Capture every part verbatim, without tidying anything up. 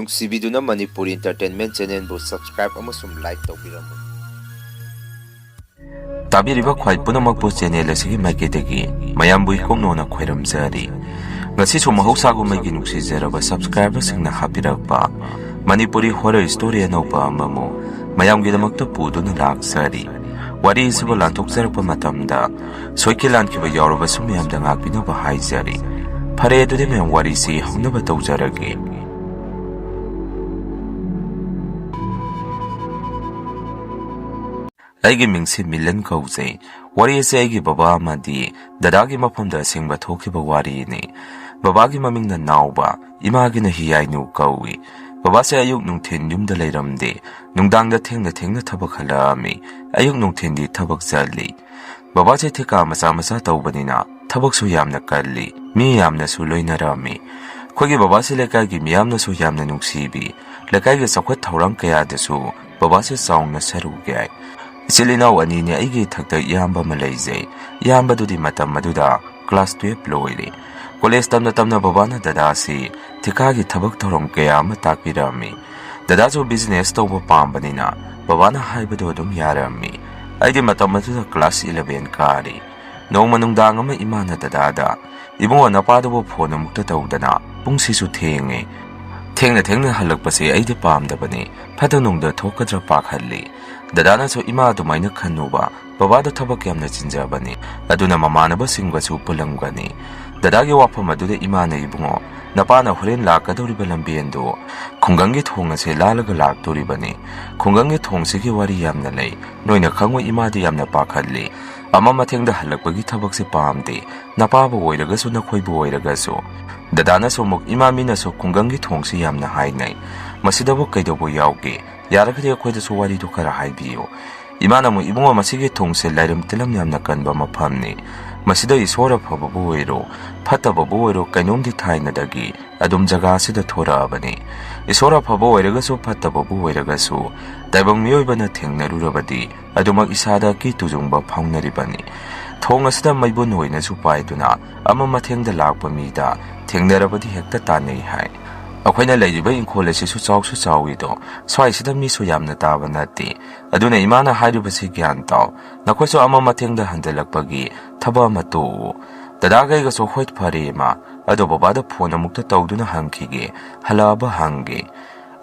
ꯅꯨꯡꯁꯤꯕꯤꯗꯨꯅ Manipuri Entertainment Channelꯕꯨ subscribe ꯑꯃꯁꯨꯡ like ꯇꯧꯕꯤꯔꯝꯃꯨ꯫ ꯇꯥꯕꯤꯔꯤꯕ ꯈ꯭ꯋꯥꯏ ꯄꯨꯝꯅꯃꯛꯄꯨ channel ꯑꯁꯤꯒꯤ ꯃꯥꯏꯀꯩꯗꯒꯤ ꯃꯌꯥꯝꯕꯨ ꯏꯀꯣꯛꯅꯧꯅ ꯈꯣꯏꯔꯝꯖꯔꯤ꯫ ꯉꯁꯤꯁꯨ ꯃꯍꯧꯁꯥꯒꯨꯝ ꯑꯩꯒꯤ ꯅꯨꯡꯁꯤꯖꯔꯕ subscriberꯁꯤꯡꯅ ꯍꯥꯞꯄꯤꯔꯛꯄ ꯃꯅꯤꯄꯨꯔꯤ horror story ꯑꯅꯧꯕ ꯑꯃꯃꯨꯛ ꯃꯌꯥꯝꯒꯤꯗꯃꯛꯇ ꯄꯨꯗꯨꯅ ꯂꯥꯛꯆꯔꯤ꯫ ꯋꯥꯔꯤ ꯑꯁꯤꯕꯨ ꯂꯥꯟꯊꯣꯛꯆꯔꯛꯄ ꯃꯇꯝꯗ ꯁꯣꯏꯈꯤ ꯂꯥꯟꯈꯤꯕ ꯌꯥꯎꯔꯕꯁꯨ ꯃꯌꯥꯝꯗ ꯉꯥꯛꯄꯤꯅꯕ ꯍꯥꯏꯖꯔꯤ꯫ ꯐꯔꯦ, ꯑꯗꯨꯗꯤ ꯃꯌꯥꯝ ꯋꯥꯔꯤꯁꯤ ꯍꯧꯅꯕ ꯇꯧꯖꯔꯒꯦ꯫ ꯑꯩꯒꯤ ꯃꯤꯡꯁꯤ ꯃꯤꯂꯟ ꯀꯧꯖꯩ꯫ ꯋꯥꯔꯤ ꯑꯁꯤ ꯑꯩꯒꯤ ꯕꯕꯥ ꯑꯃꯗꯤ ꯗꯗꯥꯒꯤ ꯃꯐꯝꯗ ꯑꯁꯦꯡꯕ ꯊꯣꯛꯈꯤꯕ ꯋꯥꯔꯤꯅꯤ꯫ ꯕꯕꯥꯒꯤ ꯃꯃꯤꯡꯅ ꯅꯥꯎꯕ, ꯏꯃꯥꯒꯤꯅ ꯍꯤꯌꯥꯏꯅꯨ ꯀꯧꯏ꯫ ꯕꯕꯥꯁꯦ ꯑꯌꯨꯛ ꯅꯨꯡꯊꯤꯟ ꯌꯨꯝꯗ ꯂꯩꯔꯝꯗꯦ꯫ ꯅꯨꯡꯗꯥꯡꯗ ꯊꯦꯡꯅ ꯊꯦꯡꯅ ꯊꯕꯛ ꯍꯜꯂꯛꯑꯝꯃꯤ꯫ ꯑꯌꯨꯛ ꯅꯨꯡꯊꯤꯟꯗꯤ ꯊꯕꯛ ꯆꯠꯂꯤ꯫ ꯕꯕꯥꯁꯦ ꯊꯤꯀꯥ ꯃꯆꯥ ꯃꯆꯥ ꯇꯧꯕꯅꯤꯅ ꯊꯕꯛꯁꯨ ꯌꯥꯝꯅ ꯀꯜꯂꯤ꯫ ꯃꯤ ꯌꯥꯝꯅꯁꯨ ꯂꯣꯏꯅꯔꯝꯃꯤ꯫ ꯑꯩꯈꯣꯏꯒꯤ ꯕꯕꯥꯁꯦ ꯂꯩꯀꯥꯏꯒꯤ ꯃꯤꯌꯥꯝꯅꯁꯨ ꯌꯥꯝꯅ ꯅꯨꯡꯁꯤꯕꯤ꯫ ꯂꯩꯀꯥꯏꯒꯤ ꯆꯥꯎꯈꯠ ꯊꯧꯔꯥꯡ ꯀꯌꯥꯗꯁꯨ ꯕꯕꯥꯁꯦ ꯆꯥꯎꯅ ꯁꯔꯨꯛ ꯌꯥꯏ꯫ ꯏꯆꯤꯜ ꯏꯅꯥꯎ ꯑꯅꯤꯅꯦ, ꯑꯩꯒꯤ ꯏꯊꯛꯇ ꯏꯌꯥꯝꯕ ꯑꯃ ꯂꯩꯖꯩ꯫ ꯏꯌꯥꯝꯕꯗꯨꯗꯤ ꯃꯇꯝ ꯑꯗꯨꯗ class twelve ꯂꯣꯏꯔꯦ꯫ College ꯇꯝꯅ ꯇꯝꯅ ꯕꯕꯥꯅ ꯗꯗꯥꯁꯤ ꯊꯤꯀꯥꯒꯤ ꯊꯕꯛ ꯊꯧꯔꯝ ꯀꯌꯥ ꯑꯃ ꯇꯥꯛꯄꯤꯔꯝꯃꯤ꯫ ꯗꯗꯥꯁꯨ business ꯇꯧꯕ ꯄꯥꯝꯕꯅꯤꯅ ꯕꯕꯥꯅ ꯍꯥꯏꯕꯗꯨ ꯑꯗꯨꯝ ꯌꯥꯔꯝꯃꯤ꯫ ꯑꯩꯗꯤ ꯃꯇꯝ ꯑꯗꯨꯗ class eleven ꯀꯥꯔꯤ꯫ ꯅꯣꯡꯃ ꯅꯨꯡꯗꯥꯡ ꯑꯃ ꯏꯃꯥꯅ ꯗꯗꯥꯗ, "ꯏꯕꯨꯡꯉꯣ, ꯅꯄꯥꯗꯨꯕꯨ phone ꯑꯃꯨꯛꯇ ꯇꯧꯗꯅ, ꯄꯨꯡꯁꯤꯁꯨ ꯊꯦꯡꯉꯦ꯫ ꯊꯦꯡꯅ ꯊꯦꯡꯅ ꯍꯜꯂꯛꯄꯁꯦ ꯑꯩꯗꯤ ꯄꯥꯝꯗꯕꯅꯤ꯫ ꯐꯠꯇ ꯅꯨꯡꯗ ꯊꯣꯛꯀꯗ꯭ꯔꯥ ꯄꯥꯈꯠꯂꯤ꯫" ꯗꯗꯥꯅꯁꯨ ꯏꯃꯥ ꯑꯗꯨꯃꯥꯏꯅ ꯈꯟꯅꯨꯕ, ꯕꯕꯥꯗꯣ ꯊꯕꯛ ꯌꯥꯝꯅ ꯆꯤꯟꯖꯕꯅꯤ, ꯑꯗꯨꯅ ꯃꯃꯥꯟꯅꯕꯁꯤꯡꯒꯁꯨ ꯄꯨꯜꯂꯝꯒꯅꯤ꯫ ꯗꯗꯥꯒꯤ ꯋꯥꯐꯝ ꯑꯗꯨꯗ ꯏꯃꯥꯅ, "ꯏꯕꯨꯡꯉꯣ, ꯅꯄꯥꯅ ꯍꯣꯔꯦꯟ ꯂꯥꯛꯀꯗꯧꯔꯤꯕ ꯂꯝꯕꯦꯟꯗꯨ ꯈꯨꯡꯒꯪꯒꯤ ꯊꯣꯡ ꯑꯁꯦ ꯂꯥꯜꯂꯒ ꯂꯥꯛꯇꯣꯔꯤꯕꯅꯤ꯫ ꯈꯨꯡꯒꯪꯒꯤ ꯊꯣꯡꯁꯤꯒꯤ ꯋꯥꯔꯤ ꯌꯥꯝꯅ ꯂꯩ꯫ ꯅꯣꯏꯅ ꯈꯪꯉꯣꯏ, ꯏꯃꯥꯗꯤ ꯌꯥꯝꯅ ꯄꯥꯈꯠꯂꯤ꯫ ꯑꯃ ꯃꯊꯦꯡꯗ ꯍꯜꯂꯛꯄꯒꯤ ꯊꯕꯛꯁꯦ ꯄꯥꯝꯗꯦ, ꯅꯄꯥꯕꯨ ꯑꯣꯏꯔꯒꯁꯨ ꯅꯈꯣꯏꯕꯨ ꯑꯣꯏꯔꯒꯁꯨ꯫" ꯗꯗꯥꯅꯁꯨ ꯑꯃꯨꯛ, "ꯏꯃꯥ, ꯃꯤꯅꯁꯨ ꯈꯨꯡꯒꯪꯒꯤ ꯊꯣꯡꯁꯤ ꯌꯥꯝꯅ ꯍꯥꯏꯅꯩ꯫ ꯃꯁꯤꯗꯕꯨ ꯀꯩꯗꯧꯕ ꯌꯥꯎꯒꯦ? ꯌꯥꯔꯒꯗꯤ ꯑꯩꯈꯣꯏꯗꯁꯨ ꯋꯥꯔꯤꯗꯨ ꯈꯔ ꯍꯥꯏꯕꯤꯌꯨ꯫" ꯏꯃꯥꯅ ꯑꯃꯨꯛ, "ꯏꯕꯨꯡꯉꯣ, ꯃꯁꯤꯒꯤ ꯊꯣꯡꯁꯦ ꯂꯥꯏꯔꯝ ꯇꯤꯜꯂꯝ ꯌꯥꯝꯅ ꯀꯟꯕ ꯃꯐꯝꯅꯤ꯫ ꯃꯁꯤꯗ ꯏꯁꯣꯔ ꯑꯐꯕꯕꯨ ꯑꯣꯏꯔꯣ, ꯐꯠꯇꯕꯕꯨ ꯑꯣꯏꯔꯣ, ꯀꯩꯅꯣꯝꯗꯤ ꯊꯥꯏꯅꯗꯒꯤ ꯑꯗꯨꯝ ꯖꯒꯥ ꯑꯁꯤꯗ ꯊꯣꯔꯛꯑꯕꯅꯤ꯫ ꯏꯁꯣꯔ ꯑꯐꯕ ꯑꯣꯏꯔꯒꯁꯨ ꯐꯠꯇꯕꯕꯨ ꯑꯣꯏꯔꯒꯁꯨ, ꯇꯥꯏꯕꯪ ꯃꯤꯑꯣꯏꯕꯅ ꯊꯦꯡꯅꯔꯨꯔꯕꯗꯤ ꯑꯗꯨꯃꯛ ꯏꯁꯥꯗ ꯑꯀꯤ ꯇꯨꯖꯨꯡꯕ ꯐꯥꯎꯅꯔꯤꯕꯅꯤ꯫ ꯊꯣꯡ ꯑꯁꯤꯗ ꯃꯩꯕꯨꯟ ꯑꯣꯏꯅꯁꯨ ꯄꯥꯏꯗꯨꯅ ꯑꯃ ꯃꯊꯦꯡꯗ ꯂꯥꯛꯄ ꯃꯤꯗ ꯊꯦꯡꯅꯔꯕꯗꯤ ꯍꯦꯛꯇ ꯇꯥꯟꯅꯩ ꯍꯥꯏ꯫ ꯑꯩꯈꯣꯏꯅ ꯂꯩꯔꯤꯕ ꯏꯪꯈꯣꯜ ꯑꯁꯤꯁꯨ ꯆꯥꯎꯁꯨ ꯆꯥꯎꯏꯗꯣ, ꯁ꯭ꯋꯥꯏꯁꯤꯗ ꯃꯤꯁꯨ ꯌꯥꯝꯅ ꯇꯥꯕ ꯅꯠꯇꯦ꯫ ꯑꯗꯨꯅ ꯏꯃꯥꯅ ꯍꯥꯏꯔꯤꯕꯁꯤ ꯒ꯭ꯌꯥꯟ ꯇꯥꯎ, ꯅꯈꯣꯏꯁꯨ ꯑꯃ ꯃꯊꯦꯡꯗ ꯍꯟꯖꯤꯜꯂꯛꯄꯒꯤ ꯊꯕꯛ ꯑꯃ ꯇꯣꯛꯎ꯫ ꯗꯗꯥꯒꯩꯒꯁꯨ ꯍꯣꯏ ꯐꯔꯦ ꯏꯃꯥ, ꯑꯗꯣ ꯕꯕꯥꯗ ꯐꯣꯟ ꯑꯃꯨꯛꯇ ꯇꯧꯗꯨꯅ ꯍꯪꯈꯤꯒꯦ, ꯍꯜꯂꯛꯑꯕ ꯍꯪꯒꯦ꯫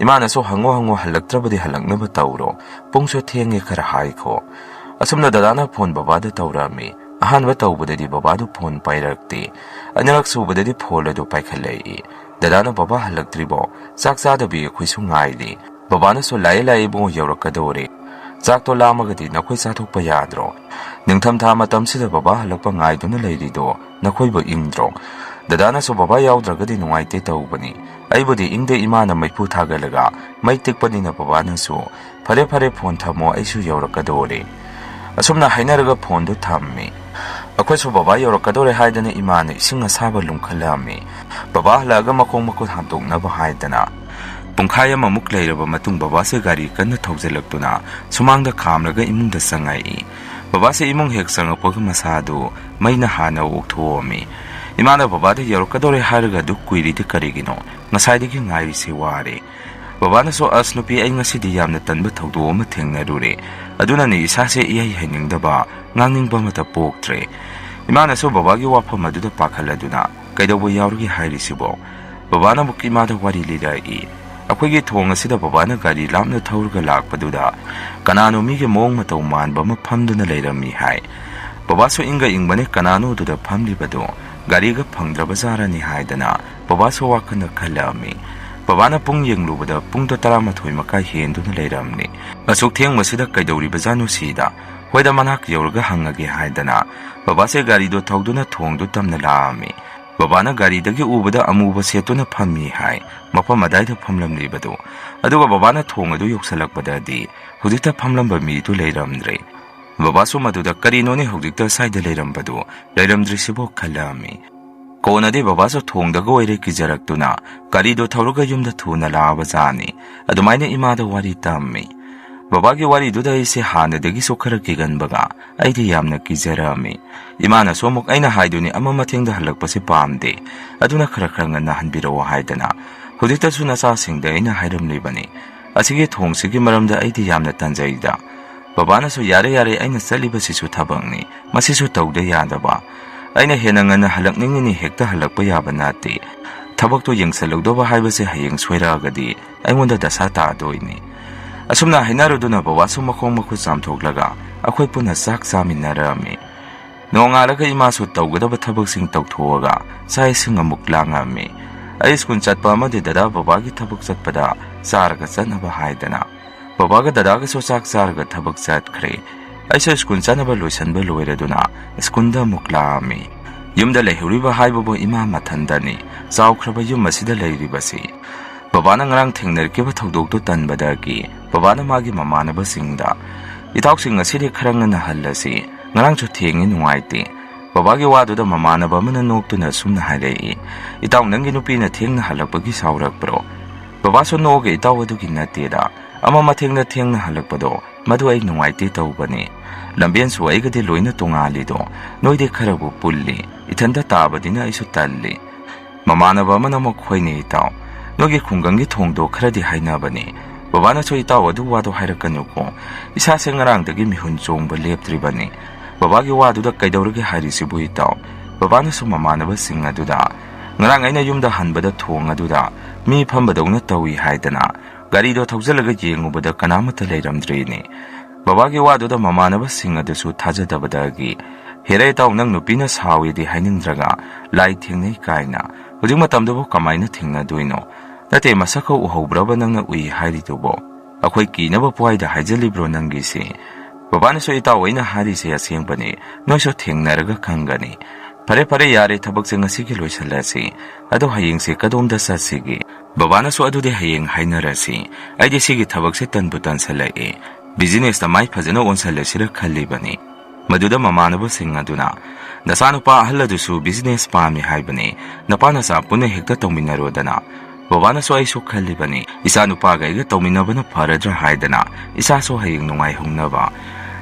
ꯏꯃꯥꯅꯁꯨ ꯍꯪꯉꯣ ꯍꯪꯉꯣ, ꯍꯜꯂꯛꯇ꯭ꯔꯕꯗꯤ ꯍꯜꯂꯛꯅꯕ ꯇꯧꯔꯣ, ꯄꯨꯡꯁꯨ ꯊꯦꯡꯉꯦ ꯈꯔ ꯍꯥꯏꯈꯣ꯫ ꯑꯁꯨꯝꯅ ꯗꯗꯥꯅ ꯐꯣꯟ ꯕꯕꯥꯗ ꯇꯧꯔꯛꯑꯝꯃꯤ꯫ ꯑꯍꯥꯟꯕ ꯇꯧꯕꯗꯗꯤ ꯕꯕꯥꯗꯨ ꯐꯣꯟ ꯄꯥꯏꯔꯛꯇꯦ꯫ ꯑꯅꯤꯔꯛ ꯁꯨꯕꯗꯗꯤ ꯐꯣꯟ ꯑꯗꯨ ꯄꯥꯏꯈꯠꯂꯛꯏ꯫ ꯗꯗꯥꯅ ꯕꯕꯥ ꯍꯜꯂꯛꯇ꯭ꯔꯤꯕꯣ? ꯆꯥꯛ ꯆꯥꯗꯕꯤ ꯑꯩꯈꯣꯏꯁꯨ ꯉꯥꯏꯔꯤ꯫ ꯕꯕꯥꯅꯁꯨ ꯂꯥꯛꯑꯦ ꯂꯥꯛꯑꯦ ꯏꯕꯨꯡꯉꯣ, ꯌꯧꯔꯛꯀꯗꯧꯔꯦ꯫ ꯆꯥꯛꯇꯣ ꯂꯥꯝꯃꯒꯗꯤ ꯅꯈꯣꯏ ꯆꯥꯊꯣꯛꯄ ꯌꯥꯗ꯭ꯔꯣ? ꯅꯤꯡꯊꯝꯊꯥ ꯃꯇꯝꯁꯤꯗ ꯕꯕꯥ ꯍꯜꯂꯛꯄ ꯉꯥꯏꯗꯨꯅ ꯂꯩꯔꯤꯗꯣ ꯅꯈꯣꯏꯕꯨ ꯏꯪꯗ꯭ꯔꯣ? ꯗꯗꯥꯅꯁꯨ ꯕꯕꯥ ꯌꯥꯎꯗ꯭ꯔꯒꯗꯤ ꯅꯨꯡꯉꯥꯏꯇꯦ ꯇꯧꯕꯅꯤ꯫ ꯑꯩꯕꯨꯗꯤ ꯏꯪꯗꯦ, ꯏꯃꯥꯅ ꯃꯩꯐꯨ ꯊꯥꯒꯠꯂꯒ ꯃꯩ ꯇꯤꯛꯄꯅꯤꯅ ꯕꯕꯥꯅꯁꯨ, "ꯐꯔꯦ ꯐꯔꯦ, ꯐꯣꯟ ꯊꯝꯃꯣ, ꯑꯩꯁꯨ ꯌꯧꯔꯛꯀꯗꯧꯔꯦ"꯫ ꯑꯁꯨꯝꯅ ꯍꯥꯏꯅꯔꯒ ꯐꯣꯟꯗꯨ ꯊꯝꯃꯤ꯫ ꯑꯩꯈꯣꯏꯁꯨ ꯕꯕꯥ ꯌꯧꯔꯛꯀꯗꯧꯔꯦ ꯍꯥꯏꯗꯅ ꯏꯃꯥꯅ ꯏꯁꯤꯡ ꯑꯁꯥꯕ ꯂꯨꯝꯈꯠꯂꯛꯑꯝꯃꯤ꯫ ꯕꯕꯥ ꯍꯜꯂꯛꯑꯒ ꯃꯈꯣꯡ ꯃꯈꯨꯠ ꯍꯥꯝꯗꯣꯛꯅꯕ ꯍꯥꯏꯗꯅ꯫ ꯄꯨꯡꯈꯥꯏ ꯑꯃꯃꯨꯛ ꯂꯩꯔꯕ ꯃꯇꯨꯡ ꯕꯕꯥꯁꯦ ꯒꯥꯔꯤ ꯀꯟꯅ ꯊꯧꯖꯤꯜꯂꯛꯇꯨꯅ ꯁꯨꯃꯥꯡꯗ ꯈꯥꯝꯂꯒ ꯏꯃꯨꯡꯗ ꯆꯪꯉꯛꯏ꯫ ꯕꯕꯥꯁꯦ ꯏꯃꯨꯡ ꯍꯦꯛ ꯆꯪꯉꯛꯄꯒ ꯃꯁꯥꯗꯨ ꯃꯩꯅ ꯍꯥꯟꯅ ꯑꯣꯛꯊꯣꯛꯑꯝꯃꯤ꯫ ꯏꯃꯥꯅ ꯕꯕꯥꯗ ꯌꯧꯔꯛꯀꯗꯧꯔꯦ ꯍꯥꯏꯔꯒ ꯑꯗꯨꯛ ꯀꯨꯏꯔꯤꯗꯤ ꯀꯔꯤꯒꯤꯅꯣ? ꯉꯁꯥꯏꯗꯒꯤ ꯉꯥꯏꯔꯤꯁꯦ ꯋꯥꯔꯦ꯫ ꯕꯕꯥꯅꯁꯨ, "ꯑꯁ ꯅꯨꯄꯤ, ꯑꯩ ꯉꯁꯤꯗꯤ ꯌꯥꯝꯅ ꯇꯟꯕ ꯊꯧꯗꯣꯛ ꯑꯃ ꯊꯦꯡꯅꯔꯨꯔꯦ꯫ ꯑꯗꯨꯅꯅꯦ ꯏꯁꯥꯁꯦ ꯏꯍꯩ ꯍꯩꯅꯤꯡꯗꯕ, ꯉꯥꯡꯅꯤꯡꯕ ꯑꯃꯠꯇ ꯄꯣꯛꯇ꯭ꯔꯦ"꯫ ꯏꯃꯥꯅꯁꯨ ꯕꯕꯥꯒꯤ ꯋꯥꯐꯝ ꯑꯗꯨꯗ ꯄꯥꯈꯠꯂꯗꯨꯅ, "ꯀꯩꯗꯧꯕ ꯌꯥꯎꯔꯒꯦ ꯍꯥꯏꯔꯤꯁꯤꯕꯣ?" ꯕꯕꯥꯅ ꯑꯃꯨꯛ ꯏꯃꯥꯗ ꯋꯥꯔꯤ ꯂꯤꯔꯛꯏ꯫ ꯑꯩꯈꯣꯏꯒꯤ ꯊꯣꯡ ꯑꯁꯤꯗ ꯕꯕꯥꯅ ꯒꯥꯔꯤ ꯂꯥꯞꯅ ꯊꯧꯔꯒ ꯂꯥꯛꯄꯗꯨꯗ ꯀꯅꯥꯅꯣ ꯃꯤꯒꯤ ꯃꯑꯣꯡ ꯃꯇꯧ ꯃꯥꯟꯕ ꯑꯃ ꯐꯝꯗꯨꯅ ꯂꯩꯔꯝꯃꯤ ꯍꯥꯏ꯫ ꯕꯕꯥꯁꯨ ꯏꯪꯒ ꯏꯪꯕꯅꯦ, ꯀꯅꯥꯅꯣ ꯑꯗꯨꯗ ꯐꯝꯂꯤꯕꯗꯣ? ꯒꯥꯔꯤꯒ ꯐꯪꯗ꯭ꯔꯕꯖꯥꯔꯅꯤ ꯍꯥꯏꯗꯅ ꯕꯕꯥꯁꯨ ꯋꯥꯈꯜꯗ ꯈꯜꯂꯛꯑꯝꯃꯤ꯫ ꯕꯕꯥꯅ ꯄꯨꯡ ꯌꯦꯡꯂꯨꯕꯗ ꯄꯨꯡꯗꯣ ꯇꯔꯥꯃꯥꯊꯣꯏ ꯃꯈꯥꯏ ꯍꯦꯟꯗꯨꯅ ꯂꯩꯔꯝꯃꯤ꯫ ꯑꯁꯨꯛ ꯊꯦꯡꯕꯁꯤꯗ ꯀꯩꯗꯧꯔꯤꯕꯖꯥꯠꯅꯣ ꯁꯤꯗ? ꯍꯣꯏꯗ, ꯃꯅꯥꯛ ꯌꯧꯔꯒ ꯍꯪꯉꯒꯦ ꯍꯥꯏꯗꯅ ꯕꯕꯥꯁꯦ ꯒꯥꯔꯤꯗꯣ ꯊꯧꯗꯨꯅ ꯊꯣꯡꯗꯨ ꯇꯝꯅ ꯂꯥꯛꯑꯝꯃꯤ꯫ ꯕꯕꯥꯅ ꯒꯥꯔꯤꯗꯒꯤ ꯎꯕꯗ ꯑꯃꯨꯕ ꯁꯦꯠꯇꯨꯅ ꯐꯝꯃꯤ ꯍꯥꯏ, ꯃꯐꯝ ꯑꯗꯥꯏꯗ ꯐꯝꯂꯝꯂꯤꯕꯗꯨ꯫ ꯑꯗꯨꯒ ꯕꯕꯥꯅ ꯊꯣꯡ ꯑꯗꯨ ꯌꯧꯁꯤꯜꯂꯛꯄꯗꯗꯤ ꯍꯧꯖꯤꯛꯇ ꯐꯝꯂꯝꯕ ꯃꯤꯗꯨ ꯂꯩꯔꯝꯗ꯭ꯔꯦ꯫ ꯕꯕꯥꯁꯨ ꯃꯗꯨꯗ, "ꯀꯔꯤꯅꯣꯅꯦ ꯍꯧꯖꯤꯛꯇ ꯁ꯭ꯋꯥꯏꯗ ꯂꯩꯔꯝꯕꯗꯨ? ꯂꯩꯔꯝꯗ꯭ꯔꯤꯁꯤꯕꯣ?" ꯈꯜꯂꯝꯃꯤ꯫ ꯀꯣꯟꯅꯗꯤ ꯕꯕꯥꯁꯨ ꯊꯣꯡꯗꯒ ꯑꯣꯏꯔꯦ ꯀꯤꯖꯔꯛꯇꯨꯅ ꯒꯥꯔꯤꯗꯣ ꯊꯧꯔꯒ ꯌꯨꯝꯗ ꯊꯨꯅ ꯂꯥꯛꯑꯕꯖꯥꯠꯅꯤ꯫ ꯑꯗꯨꯃꯥꯏꯅ ꯏꯃꯥꯗ ꯋꯥꯔꯤ ꯇꯝꯃꯤ꯫ ꯕꯕꯥꯒꯤ ꯋꯥꯔꯤꯗꯨꯗ ꯑꯩꯁꯦ ꯍꯥꯟꯅꯗꯒꯤꯁꯨ ꯈꯔ ꯀꯤꯒꯟꯕꯒ ꯑꯩꯗꯤ ꯌꯥꯝꯅ ꯀꯤꯖꯔꯛꯑꯝꯃꯤ꯫ ꯏꯃꯥꯅꯁꯨ ꯑꯃꯨꯛ, "ꯑꯩꯅ ꯍꯥꯏꯗꯨꯅꯤ, ꯑꯃ ꯃꯊꯦꯡꯗ ꯍꯜꯂꯛꯄꯁꯦ ꯄꯥꯝꯗꯦ, ꯑꯗꯨꯅ ꯈꯔ ꯈꯔ ꯉꯟꯅ ꯍꯟꯕꯤꯔꯛꯑꯣ" ꯍꯥꯏꯗꯅ ꯍꯧꯖꯤꯛꯇꯁꯨ ꯅꯆꯥꯁꯤꯡꯗ ꯑꯩꯅ ꯍꯥꯏꯔꯝꯂꯤꯕꯅꯤ, ꯑꯁꯤꯒꯤ ꯊꯣꯡꯁꯤꯒꯤ ꯃꯔꯝꯗ ꯑꯩꯗꯤ ꯌꯥꯝꯅ ꯇꯟꯖꯩꯗ꯫ ꯕꯕꯥꯅꯁꯨ, "ꯌꯥꯔꯦ, ꯌꯥꯔꯦ, ꯑꯩꯅ ꯆꯠꯂꯤꯕꯁꯤꯁꯨ ꯊꯕꯛꯅꯤ, ꯃꯁꯤꯁꯨ ꯇꯧꯗ ꯌꯥꯗꯕ꯫ ꯑꯩꯅ ꯍꯦꯟꯅ ꯉꯟꯅ ꯍꯜꯂꯛꯅꯤꯡꯉꯤꯅꯤ, ꯍꯦꯛꯇ ꯍꯜꯂꯛꯄ ꯌꯥꯕ ꯅꯠꯇꯦ꯫ ꯊꯕꯛꯇꯣ ꯌꯦꯡꯁꯜꯍꯧꯗꯕ ꯍꯥꯏꯕꯁꯦ ꯍꯌꯦꯡ ꯁꯣꯏꯔꯛꯑꯒꯗꯤ ꯑꯩꯉꯣꯟꯗ ꯗꯁꯥ ꯇꯥꯗꯣꯏꯅꯤ"꯫ ꯑꯁꯨꯝꯅ ꯍꯥꯏꯅꯔꯗꯨꯅ ꯕꯕꯥꯁꯨ ꯃꯈꯣꯡ ꯃꯈꯨꯠ ꯆꯥꯝꯊꯣꯛꯂꯒ ꯑꯩꯈꯣꯏ ꯄꯨꯟꯅ ꯆꯥꯛ ꯆꯥꯃꯤꯟꯅꯔꯛꯑꯝꯃꯤ꯫ ꯅꯣꯡꯉꯥꯜꯂꯒ ꯏꯃꯥꯁꯨ ꯇꯧꯒꯗꯕ ꯊꯕꯛꯁꯤꯡ ꯇꯧꯊꯣꯛꯑꯒ ꯆꯥꯛ ꯏꯁꯤꯡ ꯑꯃꯨꯛ ꯂꯥꯡꯉꯛꯑꯝꯃꯤ꯫ ꯑꯩ ꯁ꯭ꯀꯨꯜ ꯆꯠꯄ ꯑꯃꯗꯤ ꯗꯗꯥ ꯕꯕꯥꯒꯤ ꯊꯕꯛ ꯆꯠꯄꯗ ꯆꯥꯔꯒ ꯆꯠꯅꯕ ꯍꯥꯏꯗꯅ ꯕꯕꯥꯒ ꯗꯗꯥꯒꯁꯨ ꯆꯥꯛ ꯆꯥꯔꯒ ꯊꯕꯛ ꯆꯠꯈ꯭ꯔꯦ꯫ ꯑꯩꯁꯨ ꯁ꯭ꯀꯨꯜ ꯆꯠꯅꯕ ꯂꯣꯏꯁꯤꯟꯕ ꯂꯣꯏꯔꯗꯨꯅ ꯁ꯭ꯀꯨꯜꯗ ꯑꯃꯨꯛ ꯂꯥꯛꯑꯝꯃꯤ꯫ ꯌꯨꯝꯗ ꯂꯩꯍꯧꯔꯤꯕ ꯍꯥꯏꯕꯕꯨ ꯏꯃꯥ ꯃꯊꯟꯗꯅꯤ꯫ ꯆꯥꯎꯈ꯭ꯔꯕ ꯌꯨꯝ ꯑꯁꯤꯗ ꯂꯩꯔꯤꯕꯁꯤ꯫ ꯕꯕꯥꯅ ꯉꯔꯥꯡ ꯊꯦꯡꯅꯔꯛꯈꯤꯕ ꯊꯧꯗꯣꯛꯇꯨ ꯇꯟꯕꯗꯒꯤ ꯕꯕꯥꯅ ꯃꯥꯒꯤ ꯃꯃꯥꯟꯅꯕꯁꯤꯡꯗ, "ꯏꯇꯥꯎꯁꯤꯡ ꯉꯁꯤꯗꯤ ꯈꯔ ꯉꯟꯅ ꯍꯜꯂꯁꯤ, ꯉꯔꯥꯡꯁꯨ ꯊꯦꯡꯉꯤ, ꯅꯨꯡꯉꯥꯏꯇꯦ"꯫ ꯕꯕꯥꯒꯤ ꯋꯥꯗꯨꯗ ꯃꯃꯥꯟꯅꯕ ꯑꯃꯅ ꯅꯣꯛꯇꯨꯅ ꯑꯁꯨꯝꯅ ꯍꯥꯏꯔꯛꯏ, "ꯏꯇꯥꯎ, ꯅꯪꯒꯤ ꯅꯨꯄꯤꯅ ꯊꯦꯡꯅ ꯍꯜꯂꯛꯄꯒꯤ ꯁꯥꯎꯔꯛꯄ꯭ꯔꯣ?" ꯕꯕꯥꯁꯨ ꯅꯣꯛꯑꯒ, "ꯏꯇꯥꯎ, ꯑꯗꯨꯒꯤ ꯅꯠꯇꯦꯗ, ꯑꯃ ꯃꯊꯦꯡꯅ ꯊꯦꯡꯅ ꯍꯜꯂꯛꯄꯗꯣ ꯃꯗꯨ ꯑꯩ ꯅꯨꯡꯉꯥꯏꯇꯦ ꯇꯧꯕꯅꯤ꯫ ꯂꯝꯕꯦꯟꯁꯨ ꯑꯩꯒꯗꯤ ꯂꯣꯏꯅ ꯇꯣꯉꯥꯜꯂꯤꯗꯣ, ꯅꯣꯏꯗꯤ ꯈꯔꯕꯨ ꯄꯨꯜꯂꯤ, ꯏꯊꯟꯇ ꯇꯥꯕꯅꯤꯅ ꯑꯩꯁꯨ ꯇꯜꯂꯤ"꯫ ꯃꯃꯥꯟꯅꯕ ꯑꯃꯅ ꯑꯃꯨꯛ, "ꯍꯣꯏꯅꯦ ꯏꯇꯥꯎ, ꯅꯣꯏꯒꯤ ꯈꯨꯡꯒꯪꯒꯤ ꯊꯣꯡꯗꯣ ꯈꯔꯗꯤ ꯍꯥꯏꯅꯕꯅꯤ꯫ ꯕꯕꯥꯅꯁꯨ ꯏꯇꯥꯎ ꯑꯗꯨ ꯋꯥꯗꯣ ꯍꯥꯏꯔꯛꯀꯅꯨꯀꯣ, ꯏꯁꯥꯁꯦ ꯉꯔꯥꯡꯗꯒꯤ ꯃꯤꯍꯨꯟ ꯆꯣꯡꯕ ꯂꯦꯞꯇ꯭ꯔꯤꯕꯅꯤ"꯫ ꯕꯕꯥꯒꯤ ꯋꯥꯗꯨꯗ ꯀꯩꯗꯧꯔꯒꯦ ꯍꯥꯏꯔꯤꯁꯤꯕꯨ ꯏꯇꯥꯎ? ꯕꯕꯥꯅꯁꯨ ꯃꯃꯥꯟꯅꯕꯁꯤꯡ ꯑꯗꯨꯗ, "ꯉꯔꯥꯡ ꯑꯩꯅ ꯌꯨꯝꯗ ꯍꯟꯕꯗ ꯊꯣꯡ ꯑꯗꯨꯗ ꯃꯤ ꯐꯝꯕꯗꯧꯅ ꯇꯧꯏ" ꯍꯥꯏꯗꯅ ꯒꯥꯔꯤꯗꯣ ꯊꯧꯖꯤꯜꯂꯒ ꯌꯦꯡꯉꯨꯕꯗ ꯀꯅꯥꯃꯠꯇ ꯂꯩꯔꯝꯗ꯭ꯔꯤꯅꯤ꯫ ꯕꯕꯥꯒꯤ ꯋꯥꯗꯨꯗ ꯃꯃꯥꯟꯅꯕꯁꯤꯡ ꯑꯗꯨꯁꯨ ꯊꯥꯖꯗꯕꯗꯒꯤ, "ꯍꯦꯔꯥ ꯏꯇꯥꯎ, ꯅꯪ ꯅꯨꯄꯤꯅ ꯁꯥꯎꯏꯗꯤ ꯍꯥꯏꯅꯤꯡꯗ꯭ꯔꯒ ꯂꯥꯏ ꯊꯦꯡꯅꯩ ꯀꯥꯏꯅ꯫ ꯍꯧꯖꯤꯛ ꯃꯇꯝꯗꯨꯕꯨ ꯀꯃꯥꯏꯅ ꯊꯦꯡꯅꯗꯣꯏꯅꯣ? ꯅꯠꯇꯦ, ꯃꯁꯛ ꯈꯛ ꯎꯍꯧꯕ꯭ꯔꯕ ꯅꯪꯅ ꯎꯏ ꯍꯥꯏꯔꯤꯗꯨꯕꯣ? ꯑꯩꯈꯣꯏ ꯀꯤꯅꯕ ꯄꯨꯋꯥꯏꯗ ꯍꯥꯏꯖꯜꯂꯤꯕ꯭ꯔꯣ ꯅꯪꯒꯤꯁꯤ?" ꯕꯕꯥꯅꯁꯨ, "ꯏꯇꯥꯎ, ꯑꯩꯅ ꯍꯥꯏꯔꯤꯁꯦ ꯑꯁꯦꯡꯕꯅꯤ, ꯅꯣꯏꯁꯨ ꯊꯦꯡꯅꯔꯒ ꯈꯪꯒꯅꯤ꯫ ꯐꯔꯦ, ꯐꯔꯦ, ꯌꯥꯔꯦ, ꯊꯕꯛꯁꯦ ꯉꯁꯤꯒꯤ ꯂꯣꯏꯁꯜꯂꯁꯤ꯫ ꯑꯗꯣ ꯍꯌꯦꯡꯁꯦ ꯀꯗꯣꯝꯗ ꯆꯠꯁꯤꯒꯦ?" ꯕꯕꯥꯅꯁꯨ, "ꯑꯗꯨꯗꯤ ꯍꯌꯦꯡ ꯍꯥꯏꯅꯔꯁꯤ꯫ ꯑꯩꯗꯤ ꯁꯤꯒꯤ ꯊꯕꯛꯁꯦ ꯇꯟꯕꯨ ꯇꯟꯁꯜꯂꯛꯑꯦ꯫ ꯕꯤꯖꯤꯅꯦꯁꯇ ꯃꯥꯏ ꯐꯖꯅ ꯑꯣꯟꯁꯜꯂꯁꯤꯔ ꯈꯜꯂꯤꯕꯅꯤ"꯫ ꯃꯗꯨꯗ ꯃꯃꯥꯟꯅꯕꯁꯤꯡ ꯑꯗꯨꯅ, "ꯅꯆꯥꯅꯨꯄꯥ ꯑꯍꯜ ꯑꯗꯨꯁꯨ ꯕꯤꯖꯤꯅꯦꯁ ꯄꯥꯝꯃꯤ ꯍꯥꯏꯕꯅꯤ, ꯅꯄꯥ ꯅꯆꯥ ꯄꯨꯟꯅ ꯍꯦꯛꯇ ꯇꯧꯃꯤꯟꯅꯔꯣꯗꯅ"꯫ ꯕꯕꯥꯅꯁꯨ, "ꯑꯩꯁꯨ ꯈꯜꯂꯤꯕꯅꯤ, ꯏꯆꯥꯅꯨꯄꯥꯒ ꯑꯩꯒ ꯇꯧꯃꯤꯟꯅꯕꯅ ꯐꯔꯗ꯭ꯔꯥ ꯍꯥꯏꯗꯅ, ꯏꯆꯥꯁꯨ ꯍꯌꯦꯡ ꯅꯨꯡꯉꯥꯏꯍꯧꯅꯕ"꯫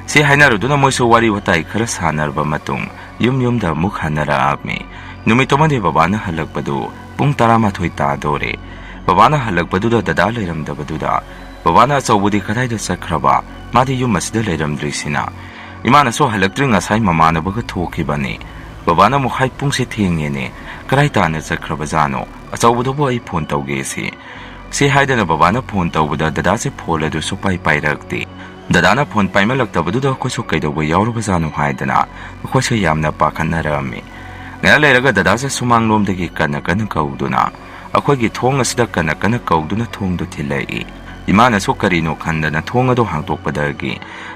ꯁꯤ ꯍꯥꯏꯅꯔꯗꯨꯅ ꯃꯣꯏꯁꯨ ꯋꯥꯔꯤ ꯋꯥꯇꯥꯏ ꯈꯔ ꯁꯥꯟꯅꯔꯕ ꯃꯇꯨꯡ ꯌꯨꯝ ꯌꯨꯝꯗ ꯑꯃꯨꯛ ꯍꯟꯅꯔꯛꯑꯕꯅꯤ꯫ ꯅꯨꯃꯤꯠꯇꯨꯃꯗꯤ ꯕꯕꯥꯅ ꯍꯜꯂꯛꯄꯗꯨ ꯄꯨꯡ ꯇꯔꯥꯃꯥꯊꯣꯏ ꯇꯥꯗꯣꯔꯦ꯫ ꯕꯕꯥꯅ ꯍꯜꯂꯛꯄꯗꯨꯗ ꯗꯗꯥ ꯂꯩꯔꯝꯗꯕꯗꯨꯗ, ꯕꯕꯥꯅ "ꯑꯆꯧꯕꯗꯤ ꯀꯗꯥꯏꯗ ꯆꯠꯈ꯭ꯔꯕ? ꯃꯥꯗꯤ ꯌꯨꯝ ꯑꯁꯤꯗ ꯂꯩꯔꯝꯗ꯭ꯔꯤꯁꯤꯅ?" "ꯏꯃꯥꯅꯁꯨ ꯍꯜꯂꯛꯇ꯭ꯔꯤ, ꯉꯁꯥꯏ ꯃꯃꯥꯟꯅꯕꯒ ꯊꯣꯛꯈꯤꯕꯅꯤ꯫ ꯕꯕꯥꯅ ꯑꯃꯨꯛ ꯍꯥꯏ ꯄꯨꯡꯁꯦ ꯊꯦꯡꯉꯦꯅꯦ, ꯀꯗꯥꯏ ꯇꯥꯅ ꯆꯠꯈ꯭ꯔꯕꯖꯥꯠꯅꯣ? ꯑꯆꯧꯕꯗꯨꯕꯨ ꯑꯩ ꯐꯣꯟ ꯇꯧꯒꯦ ꯁꯤ꯫" ꯁꯤ ꯍꯥꯏꯗꯅ ꯕꯕꯥꯅ ꯐꯣꯟ ꯇꯧꯕꯗ ꯗꯗꯥꯁꯦ ꯐꯣꯟ ꯑꯗꯨ ꯁꯨꯄꯥꯏ ꯄꯥꯏꯔꯛꯇꯦ꯫ ꯗꯗꯥꯅ ꯐꯣꯟ ꯄꯥꯏꯃꯜꯂꯛꯇꯕꯗꯨꯗ ꯑꯩꯈꯣꯏꯁꯨ ꯀꯩꯗꯧꯕ ꯌꯥꯎꯔꯕꯖꯥꯠꯅꯣ ꯍꯥꯏꯗꯅ ꯑꯩꯈꯣꯏꯁꯦ ꯌꯥꯝꯅ ꯄꯥꯈꯠꯅꯔꯝꯃꯤ꯫ ꯉꯥꯏꯍꯥꯛ ꯂꯩꯔꯒ ꯗꯗꯥꯁꯦ ꯁꯨꯃꯥꯡꯂꯣꯝꯗꯒꯤ ꯀꯟꯅ ꯀꯟꯅ ꯀꯧꯗꯨꯅ, ꯑꯩꯈꯣꯏꯒꯤ ꯊꯣꯡ ꯑꯁꯤꯗ ꯀꯟꯅ ꯀꯟꯅ ꯀꯧꯗꯨꯅ ꯊꯣꯡꯗꯨ ꯊꯤꯜꯂꯛꯏ꯫ ꯏꯃꯥꯅꯁꯨ ꯀꯔꯤꯅꯣ ꯈꯟꯗꯅ ꯊꯣꯡ ꯑꯗꯨ ꯍꯥꯡꯗꯣꯛꯄꯗꯒꯤ